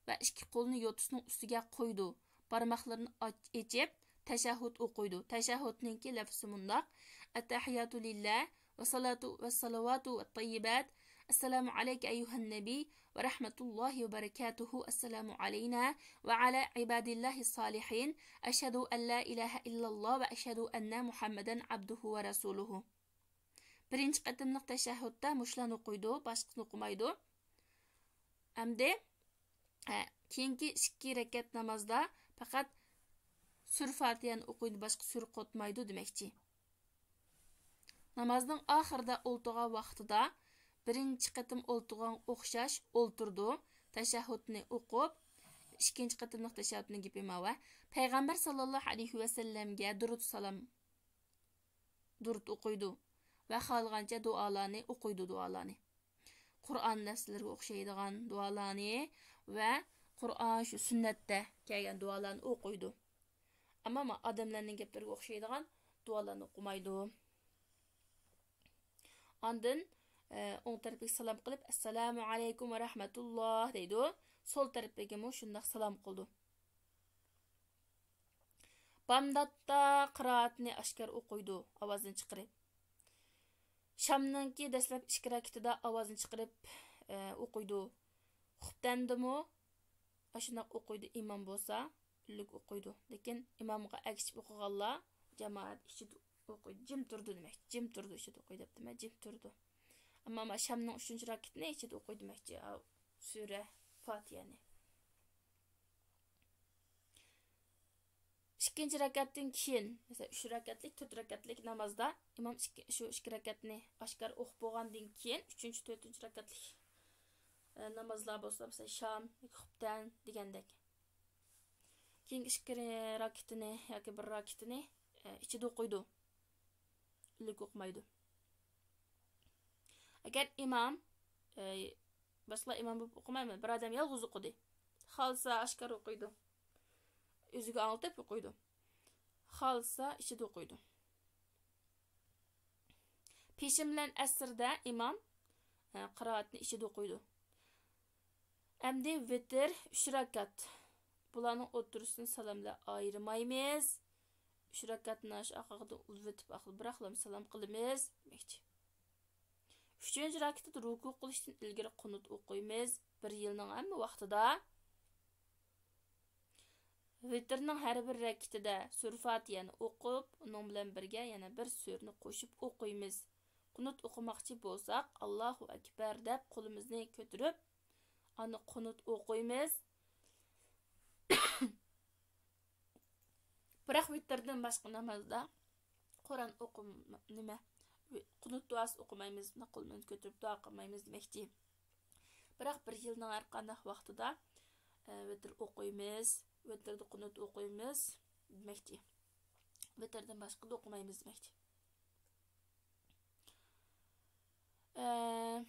ۋە ئىككى قولىنى يوتىسىنىڭ ئۈستىگە قويىدۇ. بارماقلىرىنى ئاچ-، ئېچىپ، تەشەھھۇد ئوقۇيدۇ. تەشەھھۇدنىڭكى لەپزى مۇنداق: ئەتتەھىياتۇ لىللا، ۋەسسالاتۇ ۋەسسالىۋاتۇ ۋەتتەييىبات. ئەسسالامۇ ئەلەيكە ئەييۇھەننەبىي ۋە رەھمەتۇللاھى ۋە بەرەكاتۇھۇ. ئەسسالامۇ ئەلەينا ۋە ئەلا ئىبادىللاھىس سالىھىن. ئەشھەدۇ ئەن لا ئىلاھە ئىللاللا ۋە ئەشھەدۇ ئەننە مۇھەممەدەن ئابدۇھۇ ۋە رەسۇلۇھۇ. بىرىنچى قېتىملىق تەشەھھۇدتا مۇشۇلارنى ئوقۇيدۇ، باشقىسىنى ئوقۇمايدۇ. ئەمدى، ئە، كېيىنكى ئىككى رەكەت نامازدا پەقەت سۈرە فاتىھەنى ئوقۇيدۇ، باشقا سۈرە قوتمايدۇ دېمەكچى. نامازنىڭ ئاخىرىدا ئولتۇرغان ۋاقتىدا بىرىنچى قېتىم ئولتۇرغانغا ئوخشاش ئولتۇرىدۇ. تەشەھھۇدنى ئوقۇپ، ئىككىنچى قېتىملىق تەشەھھۇدنىڭ گېپى ماۋۇ. پەيغەمبەر ساللاللاھۇ ئەلەيھى ۋەسەللەمگە دۇرۇت سالام، دۇرۇت ئوقۇيدۇ ۋە خالىغانچە دۇئالارنى ئوقۇيدۇ، دۇئالارنى. قۇرئان لەپزىلىرىگە ئوخشايدىغان دۇئالارنى ۋە قۇرئان شۇ سۈننەتتە كەلگەن دۇئالارنى ئوقۇيدۇ. ئەمما ما-، ئادەملەرنىڭ گەپلىرىگە ئوخشايدىغان دۇئالارنى ئوقۇمايدۇ. ئاندىن، ئە، ئوڭ تەرىپىگە سالام قىلىپ، «ئەسسالامۇ ئەلەيكۇم ۋە رەھمەتۇللا» دەيدۇ. سول تەرىپىگىمۇ شۇنداق سالام قىلىدۇ. بامداتتا قىرائەتنى ئاشكارا ئوقۇيدۇ، ئاۋازىنى چىقىرىپ. شامنىڭكى دەسلەپ ئىككى رەكىتىدە ئاۋازىنى چىقىرىپ، ئە، ئوقۇيدۇ. خۇپتەندىمۇ ئاشۇنداق ئوقۇيدۇ، ئىمام بولسا ئۈنلۈك ئوقۇيدۇ. لېكىن ئىمامغا ئەگىشىپ ئوقۇغانلار جامائەت ئىچىدە ئوقۇيدۇ، جىم تۇرىدۇ دېمەكچى. جىم تۇرىدۇ، ئىچىدە ئوقۇيدۇ دەپتىمەن، جىم تۇرىدۇ. ئەمما مانا شامنىڭ ئۈچىنچى راكىتىنى ئىچىدە ئوقۇيدۇ دېمەكچى، ئاۋۇ سۈرە فاتىھەنى. ئىككىنچى رەكەتتىن كېيىن، مەسىلەن، ئۈچ رەكەتلىك، تۆت رەكەتلىك نامازدا ئىمام ئىككى، شۇ ئىككى رەكەتنى ئاشكارا ئوقۇپ بولغاندىن كېيىن، ئۈچىنچى، تۆتىنچى رەكەتلىك، ئە، نامازلار بولسا، مەسىلەن، شام ياكى خۇپتەن دېگەندەك. كېيىنكى ئىككى راكىتىنى ياكى بىر راكىتىنى، ئە، ئىچىدە ئوقۇيدۇ. ئىللىك ئوقۇمايدۇ. ئەگەر ئىمام، ئە، باشقىلار ئىمام بولۇپ ئوقۇمايمەن، بىر ئادەم يالغۇز ئوقۇدى. خالىسا ئاشكارا ئوقۇيدۇ. ئۆزىگە ئاڭلىتىپ ئوقۇيدۇ. خالىسا ئىچىدە ئوقۇيدۇ. پېشىن بىلەن ئەسىردە ئىمام، ئە، قىرائەتنى ئىچىدە ئوقۇيدۇ. ئەمدى ۋىتىر ئۈچ رەكەت. بۇلارنىڭ ئوتتۇرىسىدىن سالاملار ئايرىمايمىز. ئۈچ رەكەتنى ئاشۇ ئارقىغا ئۇلىۋېتىپ، ئاخىرى بىراقلا سالام قىلىمىز دېمەكچى. ئۈچىنچى رەكەتتە رۇكۇ قىلىشتىن ئىلگىرى قۇنۇت ئوقۇيمىز. بىر يىلنىڭ ھەممە ۋاقتىدا. ۋىتىرنىڭ ھەر بىر رەكىتىدە سۈرە فاتىھەنى ئوقۇپ، ئۇنىڭ بىلەن بىرگە يەنە بىر سۈرىنى قوشۇپ ئوقۇيمىز. قۇنۇت ئوقۇماقچى بولساق، ئاللاھۇ ئەكبەر دەپ قولىمىزنى كۆتۈرۈپ، ئاندىن قۇنۇت ئوقۇيمىز. بىراق ۋىتىردىن باشقا نامازدا قۇرئان ئوقۇم-، نېمە، قۇنۇت دۇئاسى ئوقۇمايمىز، قولىمىزنى كۆتۈرۈپ دۇئا قىلمايمىز دېمەكچى. بىراق بىر يىلنىڭ ھەر قانداق ۋاقتىدا، ئە، ۋىتىر ئوقۇيمىز، ۋىتىردە قۇنۇت ئوقۇيمىز دېمەكچى. ۋىتىردىن باشقىدا ئوقۇمايمىز دېمەكچى. ئە،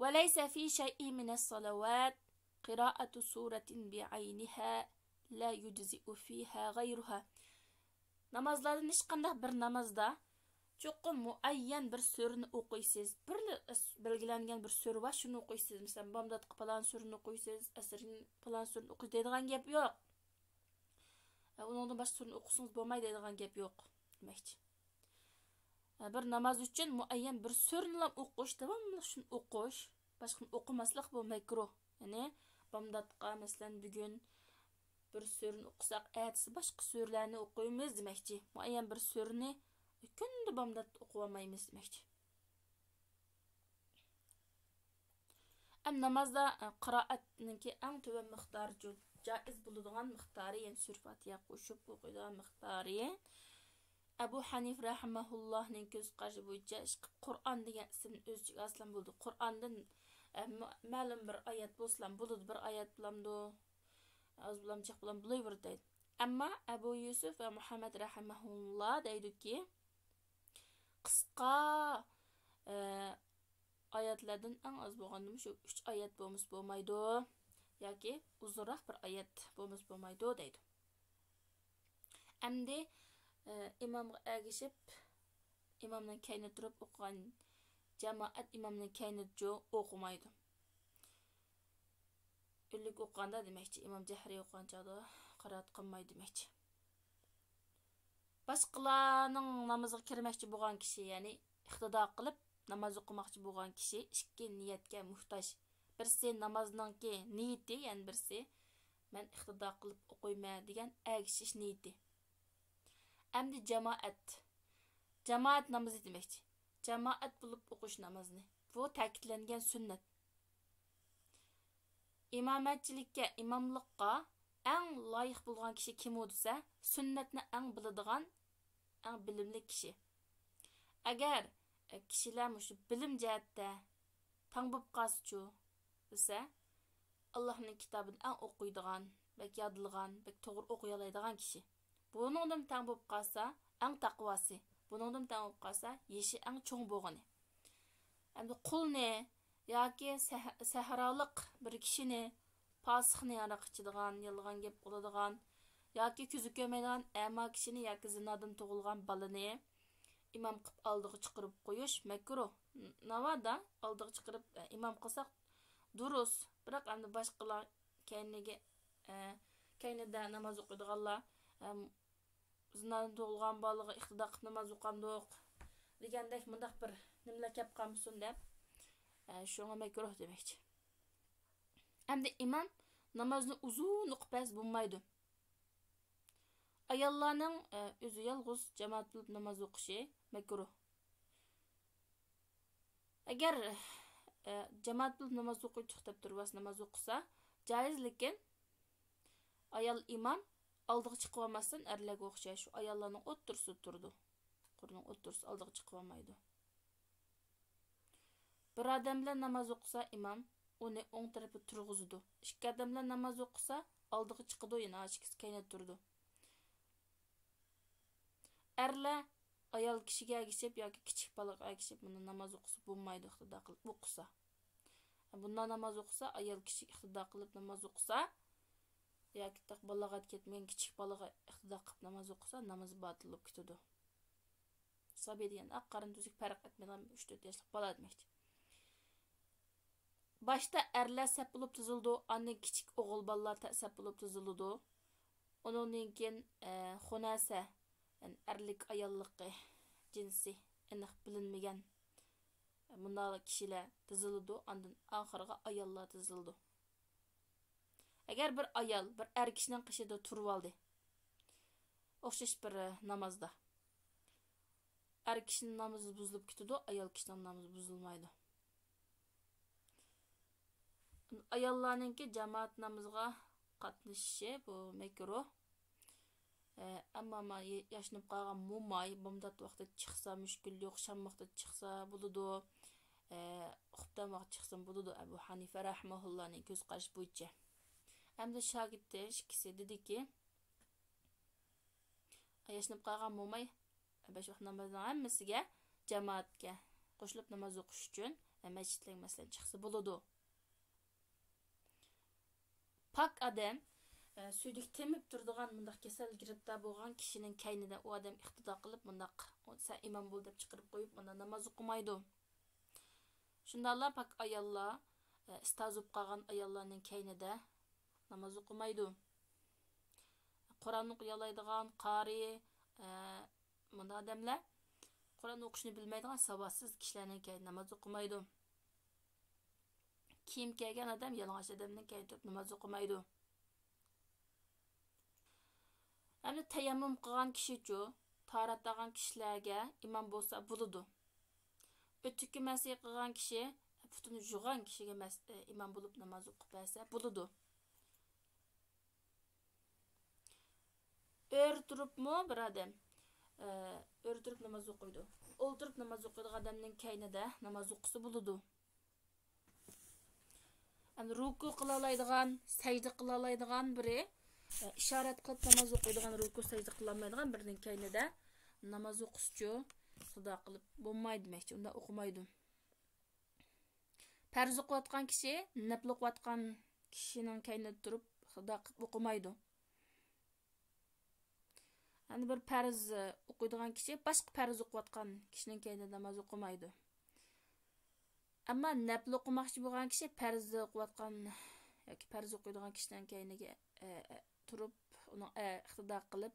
وليس في شيء من الصلوات قراءة سورة بعينها لا يجزئ فيها غيرها. نامازلاردىن ھېچقانداق بىر نامازدا چوقۇم مۇئەييەن بىر سۈرىنى ئوقۇيسىز. بىرلا بەلگىلەنگەن بىر سۈرە بار، شۇنى ئوقۇيسىز. مەسىلەن، بامداتقا پالان سۈرىنى ئوقۇيسىز، ئەسىرگە پالان سۈرىنى ئوقۇيسىز دەيدىغان گەپ يوق. ئە، ئۇنىڭدىن باشقا سۈرىنى ئوقۇسىڭىز بولمايدۇ دەيدىغان گەپ يوق دېمەكچى. ئە، بىر ناماز ئۈچۈن مۇئەييەن بىر سۈرىنىلا ئوقۇش، داۋاملىق شۇنى ئوقۇش، باشقىنى ئوقۇماسلىق بۇ مەكرۇھ. يەنى بامداتقا، مەسىلەن، بۈگۈن بىر سۈرىنى ئوقۇساق، ئەتىسى باشقا سۈرىلەرنى ئوقۇيمىز دېمەكچى. مۇئەييەن بىر سۈرىنى كۈندە بامداتتا ئوقۇۋالمايمىز دېمەكچى. ئەم نامازدا، ئە، قىرائەتنىڭكى ئەڭ تۆۋەن مىقدارىچۇ؟ جائىز بولىدىغان مىقدارى، يەنى سۈرە فاتىھە قوشۇپ ئوقۇيدىغان مىقدارى. ئەبۇ ھەنىفە رەھىمەھۇللاھنىڭ كۆز قارىشى بويىچە، ئىشقىلىپ قۇرئان دېگەن ئىسىمنى ئۆز ئىچىگە ئالسىلا بولىدۇ. قۇرئاندىن، ئە، مە-، مەلۇم بىر ئايەت بولسىلا بولىدۇ، بىر ئايەت بولامدۇ، ئاز بولام، جىق بولام، بولۇۋېرىدۇ دەيدۇ. ئەمما ئەبۇ يۈسۈف ۋە مۇھەممەد رەھىمەھۇللا دەيدۇكى، قىسقا، ئە، ئايەتلەردىن ئەڭ ئاز بولغاندىمۇ شۇ ئۈچ ئايەت بولمىسا بولمايدۇ، ياكى ئۇزۇنراق بىر ئايەت بولمىسا بولمايدۇ دەيدۇ. ئەمدى، ئە، ئىمامغا ئەگىشىپ، ئىمامنىڭ كەينىدە تۇرۇپ ئوقۇغان جامائەت ئىمامنىڭ كەينىدىچۇ ئوقۇمايدۇ. ئۈنلۈك ئوقۇغاندا دېمەكچى، ئىمام جەھرىي ئوقۇغان چاغدا قىرائەت قىلمايدۇ دېمەكچى. باشقىلارنىڭ نامىزىغا كىرمەكچى بولغان كىشى، يەنى ئىقتىدا قىلىپ ناماز ئوقۇماقچى بولغان كىشى ئىككى نىيەتكە موھتاج. بىرسى نامازنىڭكى نىيىتى، يەنى بىرسى مەن ئىقتىدا قىلىپ ئوقۇيمەن دېگەن ئەگىشىش نىيىتى. ئەمدى جامائەت. جامائەت نامىزى دېمەكچى. جامائەت بولۇپ ئوقۇش نامازنى. بۇ تەكىتلەنگەن سۈننەت. ئىمامەتچىلىككە، ئىماملىققا ئەڭ لايىق بولغان كىشى كىمۇ دېسە، سۈننەتنى ئەڭ بىلىدىغان، ئەڭ بىلىملىك كىشى. ئەگەر، ئە، كىشىلەر مۇشۇ بىلىم جەھەتتە تەڭ بولۇپ قالسىچۇ دېسە، ئاللاھنىڭ كىتابىنى ئەڭ ئوقۇيدىغان، بەك يادلىغان، بەك توغرا ئوقۇيالايدىغان كىشى. بۇنىڭدىن تەڭ بولۇپ قالسا، ئەڭ تەقۋاسى. بۇنىڭدىن تەڭ بولۇپ قالسا، يېشى ئەڭ چوڭ بولغىنى. ئەمدى قۇلنى ياكى سەھ-، سەھرالىق بىر كىشىنى، پاسىقنى، ھاراق ئىچىدىغان، يالغان گەپ قىلىدىغان ياكى كۆزى كۆرمەيدىغان ئەما كىشىنى ياكى زىنادىن تۇغۇلغان بالىنى ئىمام قىلىپ ئالدىغا چىقىرىپ قويۇش مەكرۇھ. ناۋادا ئالدىغا چىقىرىپ، ئە، ئىمام قىلساق دۇرۇس. بىراق ئەمدى باشقىلار كەينىگە، ئە، كەينىدە ناماز ئوقۇيدىغانلار، ئەم، زىنادىن تۇغۇلغان بالىغا ئىقتىدا قىلىپ ناماز ئوقامدۇق دېگەندەك مۇنداق بىر نېمىلەر كەپ قالمىسۇن دەپ، ئە، شۇڭا مەكرۇھ دېمەكچى. ئەمدى ئىمام نامازنى ئۇزۇن ئوقۇپ بەرسە بولمايدۇ. ئاياللارنىڭ، ئە، ئۆزى يالغۇز جامائەت بولۇپ ناماز ئوقۇشى مەكرۇھ. ئەگەر، ئە، جامائەت بولۇپ ناماز ئوقۇيتتۇق دەپ تۇرۇۋالسا ناماز ئوقۇسا جائىز، لېكىن ئايال ئىمام ئالدىغا چىقىۋالماستىن ئەرلەرگە ئوخشاش شۇ ئاياللارنىڭ ئوتتۇرىسىدا تۇرىدۇ. قۇرنىڭ ئوتتۇرىسىدا ئالدىغا چىقىۋالمايدۇ. بىر ئادەم بىلەن ناماز ئوقۇسا ئىمام ئۇنى ئوڭ تەرەپكە تۇرغۇزىدۇ. ئىككى ئادەم بىلەن ناماز ئوقۇسا ئالدىغا چىقىدۇ، يەنە ئاشىكىسى كەينىدە تۇرىدۇ. ئەرلەر ئايال كىشىگە ئەگىشىپ ياكى كىچىك بالىغا ئەگىشىپ مۇنداق ناماز ئوقۇسا بولمايدۇ، ئىقتىدا قىلىپ ئوقۇسا. بۇنداق ناماز ئوقۇسا، ئايال كىشى ئىقتىدا قىلىپ ناماز ئوقۇسا ياكى تېخى بالاغەتكە يەتمىگەن كىچىك بالىغا ئىقتىدا قىلىپ ناماز ئوقۇسا، نامىزى باتىل بولۇپ كېتىدۇ. سابىي دېگەن ئاق قارىنى تۈزۈك پەرق ئەتمەيدىغان ئۈچ تۆت ياشلىق بالا دېمەكچى. باشتا ئەرلەر سەپ بولۇپ تىزىلىدۇ، ئاندىن كىچىك ئوغۇل بالىلار تە-، سەپ بولۇپ تىزىلىدۇ. ئۇنىڭدىن كېيىن، ئە، خۇنەسە، يەنى ئەرلىك ئاياللىقى، جىنسى ئېنىق بىلىنمىگەن مۇنداق كىشىلەر تىزىلىدۇ، ئاندىن ئاخىرىغا ئاياللار تىزىلىدۇ. ئەگەر بىر ئايال بىر ئەر كىشىنىڭ قېشىدا تۇرۇۋالدى، ئوخشاش بىر، ئە، نامازدا، ئەر كىشىنىڭ نامىزى بۇزۇلۇپ كېتىدۇ، ئايال كىشىنىڭ نامىزى بۇزۇلمايدۇ. ئاياللارنىڭكى جامائەت نامىزىغا قاتنىشىشى بۇ مەكرۇھ. ئە، ئەمما ما-، ياشىنىپ قالغان موماي، بامدات ۋاقتىدا چىقسا مۈشكۈل يوق، شام ۋاقتىدا چىقسا بولىدۇ. ئە، خۇپتان ۋاقتىدا چىقسىمۇ بولىدۇ. ئەبۇ ھەنىفە رەھىمەھۇللانىڭ كۆز قارىشى بويىچە. ئەمدى شاگىرتى ئىككىسى دېدىكى، ياشىنىپ قالغان موماي بەش ۋاق نامازنىڭ ھەممىسىگە جامائەتكە قوشۇلۇپ ناماز ئوقۇش ئۈچۈن مەسچىتلەرگە مەسىلەن چىقسا بولىدۇ. پاك ئادەم، ئە، سۈيدۈك تېمىپ تۇرىدىغان مۇنداق كېسەلگە گىرىپتار بولغان كىشىنىڭ كەينىدە ئۇ ئادەم ئىقتىدا قىلىپ مۇنداق، سەن ئىمام بول دەپ چىقىرىپ قويۇپ مۇنداق ناماز ئوقۇمايدۇ. شۇنداقلا پاك ئاياللار، ئە، ئىستازا بولۇپ قالغان ئاياللارنىڭ كەينىدە ناماز ئوقۇمايدۇ. قۇرئان ئوقۇيالايدىغان قارى، ئە، مۇنداق ئادەملەر، قۇرئان ئوقۇشنى بىلمەيدىغان ساۋاتسىز كىشىلەرنىڭ كەينىدە ناماز ئوقۇمايدۇ. كىيىم كىيگەن ئادەم يالىڭاچ ئادەمنىڭ كەينىدە تۇرۇپ ناماز ئوقۇمايدۇ. ئەمدى تەيەممۇم قىلغان كىشىچۇ، تاھارەت ئالغان كىشىلەرگە ئىمام بولسا بولىدۇ. ئۆتۈككە مەسى قىلغان كىشى، پۇتىنى يۇغان كىشىگە مەس-، ئىمام بولۇپ ناماز ئوقۇپ بەرسە بولىدۇ. ئۆرە تۇرۇپمۇ بىر ئادەم، ئە، ئۆرە تۇرۇپ ناماز ئوقۇيدۇ. ئولتۇرۇپ ناماز ئوقۇيدىغان ئادەمنىڭ كەينىدە ناماز ئوقۇسا بولىدۇ. ئەمدى رۇكۇ قىلالايدىغان، سەجدە قىلالايدىغان بىرى، ئە، ئىشارەت قىلىپ ناماز ئوقۇيدىغان، رۇكۇ سەجدە قىلالمايدىغان بىرىنىڭ كەينىدە ناماز ئوقۇسىچۇ، خۇدا قىلىپ بولمايدۇ دېمەكچى، ئۇنداق ئوقۇمايدۇ. پەرز ئوقۇۋاتقان كىشى نەپلى ئوقۇۋاتقان كىشىنىڭ كەينىدە تۇرۇپ خۇدا قىلىپ ئوقۇمايدۇ. يەنى بىر پەرز ئوقۇيدىغان كىشى باشقا پەرز ئوقۇۋاتقان كىشىنىڭ كەينىدە ناماز ئوقۇمايدۇ. ئەمما نەپلى ئوقۇماقچى بولغان كىشى پەرز ئوقۇۋاتقان ياكى پەرز ئوقۇيدىغان كىشىنىڭ كەينىگە، ئە، ئە، تۇرۇپ، ئۇنىڭ، ئە، ئىقتىدا قىلىپ،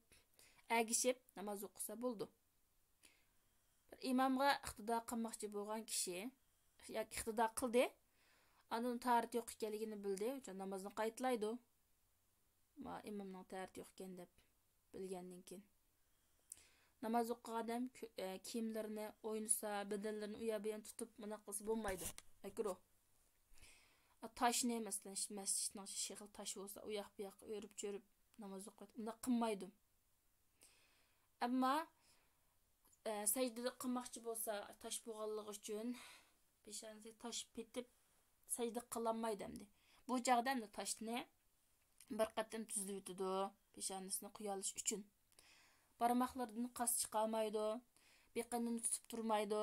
ئەگىشىپ ناماز ئوقۇسا بولىدۇ. بىر ئىمامغا ئىقتىدا قىلماقچى بولغان كىشى ياكى ئىقتىدا قىلدى، ئاندىن تاھارىتى يوق ئىكەنلىكىنى بىلدى، ئۇچۇن نامازنى قايتىلايدۇ. ما ئىمامنىڭ تەھارىتى يوق ئىكەن دەپ بىلگەندىن كېيىن. ناماز ئوقۇغان ئادەم كۆ-، ئە، كىيىملىرىنى ئوينىسا، بەدەنلىرىنى ئۇ يەر بۇ يەرنى تۇتۇپ، مۇنداق قىلسا بولمايدۇ. مەكرۇھ. ئە، تاشنى، مەسىلەن، شۇ مەسچىتنىڭ شېخىل تاشى بولسا، ئۇ ياق بۇ ياققا ئۆرۈپ چۆرۈپ ناماز ئوقۇيدۇ. ئۇنداق قىلمايدۇ. ئەمما، ئە، سەجدە قىلماقچى بولسا، تاش بولغانلىقى ئۈچۈن پېشانىسى تاش پېتىپ سەجدە قىلالمايدۇ ئەمدى. بۇ چاغدا ئەمدى تاشنى بىر قېتىم تۈزلىۋېتىدۇ، پېشانىسىنى قويالىش ئۈچۈن. بارماقلىرىدىن قاس چىقارمايدۇ، بېقىنىنى تۇتۇپ تۇرمايدۇ،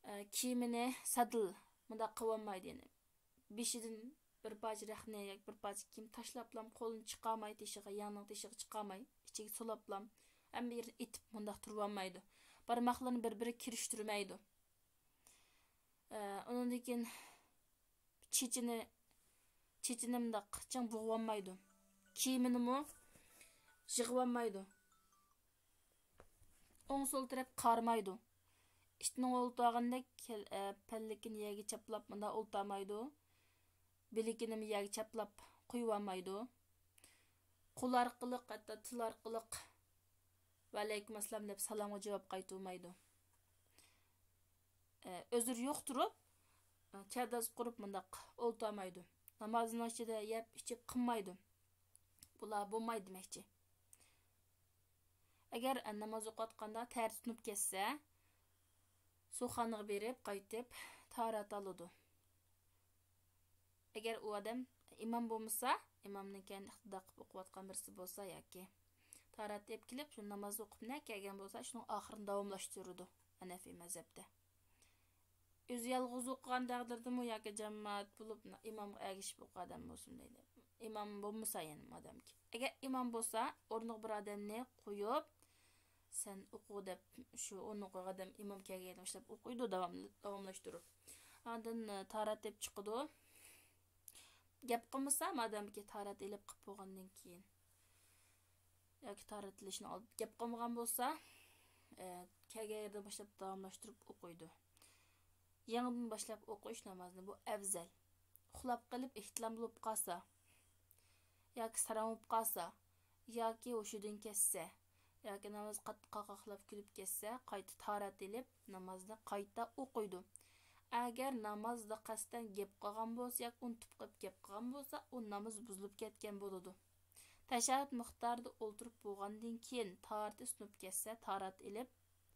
ئە، كىيىمىنى سادىل مۇنداق قىلىۋالمايدۇ، يەنى بېشىدىن بىر پارچە رەختنى ياكى بىر پارچە كىيىم تاشلاپلام قولىنى چىقارماي تېشىغا، يەڭنىڭ تېشىغا چىقارماي، ئىچىگە سولاپلام ھەممە يېرىنى ئېتىپ مۇنداق تۇرۇۋالمايدۇ. بارماقلىرىنى بىر-بىرىگە كىرىشتۈرمەيدۇ. ئە، ئۇنىڭدىن كېيىن چېچىنى، چېچىنى مۇنداق چىڭ بۇغىۋالمايدۇ. كىيىمىنىمۇ يىغىۋالمايدۇ. ئوڭ سول تەرەپ قارىمايدۇ. ئىتنىڭ ئولتۇرغىنىدەك كەل-، ئە، پەللىكىنى يەرگە چاپلاپ مۇنداق ئولتۇرمايدۇ. بىلىكىنىمۇ يەرگە چاپلاپ قويۇۋالمايدۇ. قول ئارقىلىق، ھەتتا تىل ئارقىلىق ۋەئەلەيكۇم ئەسسالام دەپ سالامغا جاۋاب قايتۇرمايدۇ. ئە، ئۆزرى يوق تۇرۇپ، ئە، چەرداز قۇرۇپ مۇنداق ئولتۇرمايدۇ. نامازنىڭ ئىچىدە يەپ ئىچىپ قىلمايدۇ. بۇلار بولمايدۇ دېمەكچى. ئەگەر، ئە، ناماز ئوقۇۋاتقاندا تەرىتى سۇنۇپ كەتسە، سۇخانىغا بېرىپ قايتىپ تاھارەت ئالىدۇ. ئەگەر ئۇ ئادەم ئىمام بولمىسا، ئىمامدىن كېيىن ئىقتىدا قىلىپ ئوقۇۋاتقان بىرسى بولسا ياكى تاھارەت ئېلىپ كېلىپ، شۇ ناماز ئوقۇپ نە كەلگەن بولسا، شۇنىڭ ئاخىرىنى داۋاملاشتۇرىدۇ ھەنەفىي مەزھەپتە. ئۆزى يالغۇز ئوقۇغان تەقدىردىمۇ ياكى جامائەت بولۇپ، ئىمامغا ئەگىشىپ ئوقۇغان ئادەم بولسۇن دەيدۇ. ئىمام بولمىسا يەنە ئادەمكى. ئەگەر ئىمام بولسا، ئورنىغا بىر ئادەمنى قويۇپ، سەن ئوقۇ دەپ، شۇ ئورنىغا قويغان ئادەم ئىمام كەلگەندىن باشلاپ ئوقۇيدۇ، داۋاملى-، داۋاملاشتۇرۇپ. ئاندىن، ئە، تاھارەت ئېلىپ چىقىدۇ. گەپ قىلمىسا، مادامكى تاھارەت ئېلىپ قىلىپ بولغاندىن كېيىن ياكى تاھارەت ئېلىشنى ئالدىدا گەپ قىلمىغان بولسا، ئە، كەلگەن يېرىدىن باشلاپ داۋاملاشتۇرۇپ ئوقۇيدۇ. يېڭىدىن باشلاپ ئوقۇش نامازنى، بۇ ئەۋزەل. ئۇخلاپ قېلىپ ئېھتىلام بولۇپ قالسا، ياكى ساراڭ بولۇپ قالسا، ياكى ھوشىدىن كەتسە، ياكى ناماز قاتتىق قاقاقلاپ كۈلۈپ كەتسە، قايتا تاھارەت ئېلىپ، نامازنى قايتا ئوقۇيدۇ. ئەگەر نامازدا قەستەن گەپ قىلغان بولسا ياكى ئۇنتۇپ قېلىپ گەپ قىلغان بولسا، ئۇ ناماز بۇزۇلۇپ كەتكەن بولىدۇ. تەشەھھۇد مىقدارىدا ئولتۇرۇپ بولغاندىن كېيىن، تاھارىتى سۇنۇپ كەتسە، تاھارەت ئېلىپ،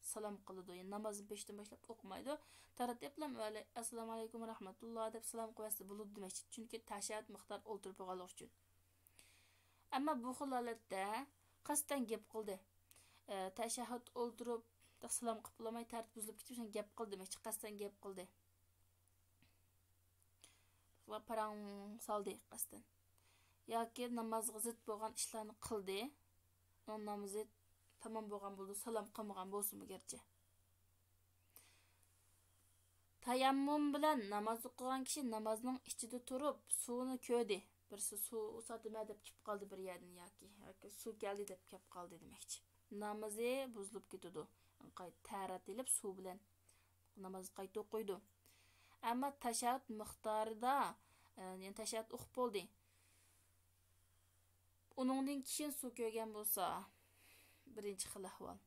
سالام قىلىدۇ. يەنى نامازنى بېشىدىن باشلاپ ئوقۇمايدۇ. تارتىپ بىلەن ۋەئەلەي-، ئەسسالامۇ ئەلەيكۇم ۋە رەھمەتۇللا دەپ سالام قىلىۋەتسە بولىدۇ دېمەكچى. چۈنكى تەشەھھۇد مىقدار ئولتۇرۇپ بولغانلىقى ئۈچۈن. ئەمما بۇ خىل ھالەتتە قەستەن گەپ قىلدى. ئە، تەشەھھۇد ئولتۇرۇپ، سالام قىلىپ بولالماي تەرتىپ بۇزۇلۇپ كېتىپ، سەن گەپ قىلدى دېمەكچى. قەستەن گەپ قىلدى. ۋە پاراڭ سالدى قەستەن. ياكى نامازغا زىت بولغان ئىشلارنى قىلدى. ئۇنىڭ نامىزى تامام بولغان بولىدۇ، سالام قىلمىغان بولسىمۇ گەرچە. تاياممۇم بىلەن ناماز ئوقۇغان كىشى نامازنىڭ ئىچىدە تۇرۇپ سۇنى كۆردى. بىرسى سۇ ئۇزاتىمەن دەپ كېلىپ قالدى بىر يەردىن ياكى، ياكى سۇ كەلدى دەپ كېلىپ قالدى دېمەكچى. نامىزى بۇزۇلۇپ كېتىدۇ. قايتا تەھارەت ئېلىپ سۇ بىلەن نامازنى قايتا ئوقۇيدۇ. ئەمما تەشەھھۇد مىقدارىدا، ئە، يەنى تەشەھھۇد ئوقۇپ بولدى. ئۇنىڭدىن كېيىن سۇ كۆرگەن بولسا، بىرىنچى خىل ئەھۋال.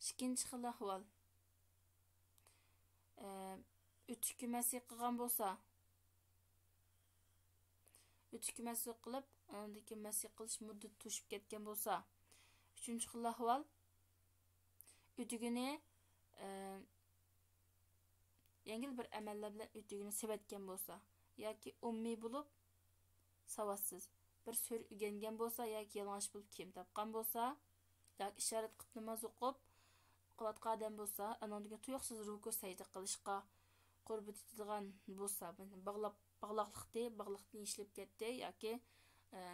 ئىككىنچى خىل ئەھۋال، ئە، ئۆتۈككە مەسى قىلغان بولسا، ئۆتۈككە مەسى قىلىپ، ئاندىن كېيىن مەسى قىلىش مۇددىتى توشۇپ كەتكەن بولسا، ئۈچىنچى خىل ئەھۋال، ئۆتۈكىنى، ئە، يەڭگىل بىر ئەمەللەر بىلەن ئۆتۈكىنى سېۋەتكەن بولسا، ياكى ئۇممىي بولۇپ، ساۋاتسىز، بىر سۈرە ئۆگەنگەن بولسا ياكى يالىڭاچ بولۇپ كىيىم تاپقان بولسا، ياكى ئىشارەت قىلىپ ناماز ئوقۇپ قىلىۋاتقان ئادەم بولسا، ئانىڭدىن كېيىن تۇيۇقسىز رۇكۇ سەجدە قىلىشقا قۇربىتى يېتىدىغان بولسا، باغلاپ، باغلاقلىقتى، باغلىقتىن يېشىلىپ كەتتى ياكى، ئە،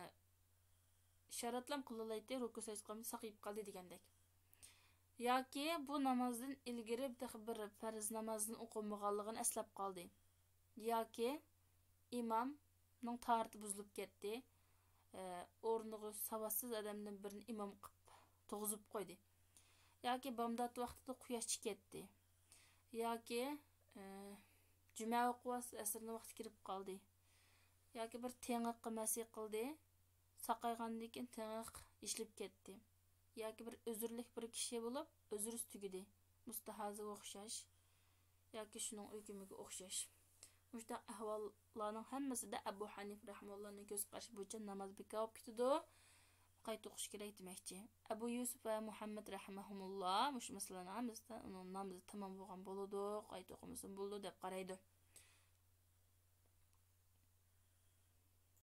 ئىشارەتلام قىلالايتتى، رۇكۇ سەجدە قىلمىدى، ساقىيىپ قالدى دېگەندەك. ياكى بۇ نامازدىن ئىلگىرى تېخى بىر پەرز نامازنى ئوقۇمىغانلىقىنى ئەسلەپ قالدى. ياكى ئىمامنىڭ تاھارىتى بۇزۇلۇپ كەتتى. ئە، ئورنىغا ساۋاتسىز ئادەمدىن بىرىنى ئىمام قىلىپ تۇرغۇزۇپ قويدى. ياكى بامدات ۋاقتىدا قۇياش چىقىپ كەتتى. ياكى، ئە، جۈمە ئوقۇۋاتسا ئەسىرنىڭ ۋاقتى كىرىپ قالدى. ياكى بىر تېڭىققا مەسى قىلدى. ساقايغاندىن كېيىن تېڭىق يېشىلىپ كەتتى. ياكى بىر ئۆزرىلىك بىر كىشى بولۇپ، ئۆزرىسى تۈگىدى. مۇستەھازىگە ئوخشاش. ياكى شۇنىڭ ھۆكمىگە ئوخشاش. مۇشۇنداق ئەھۋاللارنىڭ ھەممىسىدە ئەبۇ ھەنىفە رەھىمۇللانىڭ كۆز قارىشى بويىچە ناماز بىكار بولۇپ كېتىدۇ. قايتا ئوقۇش كېرەك دېمەكچى. ئەبۇ يۈسۈپ ۋە مۇھەممەد رەھىمەھۇمۇللا مۇشۇ مەسىلىنىڭ ھەممىسىدە ئۇنىڭ نامىزى تامام بولغان بولىدۇ، قايتا ئوقۇمىسىمۇ بولىدۇ دەپ قارايدۇ.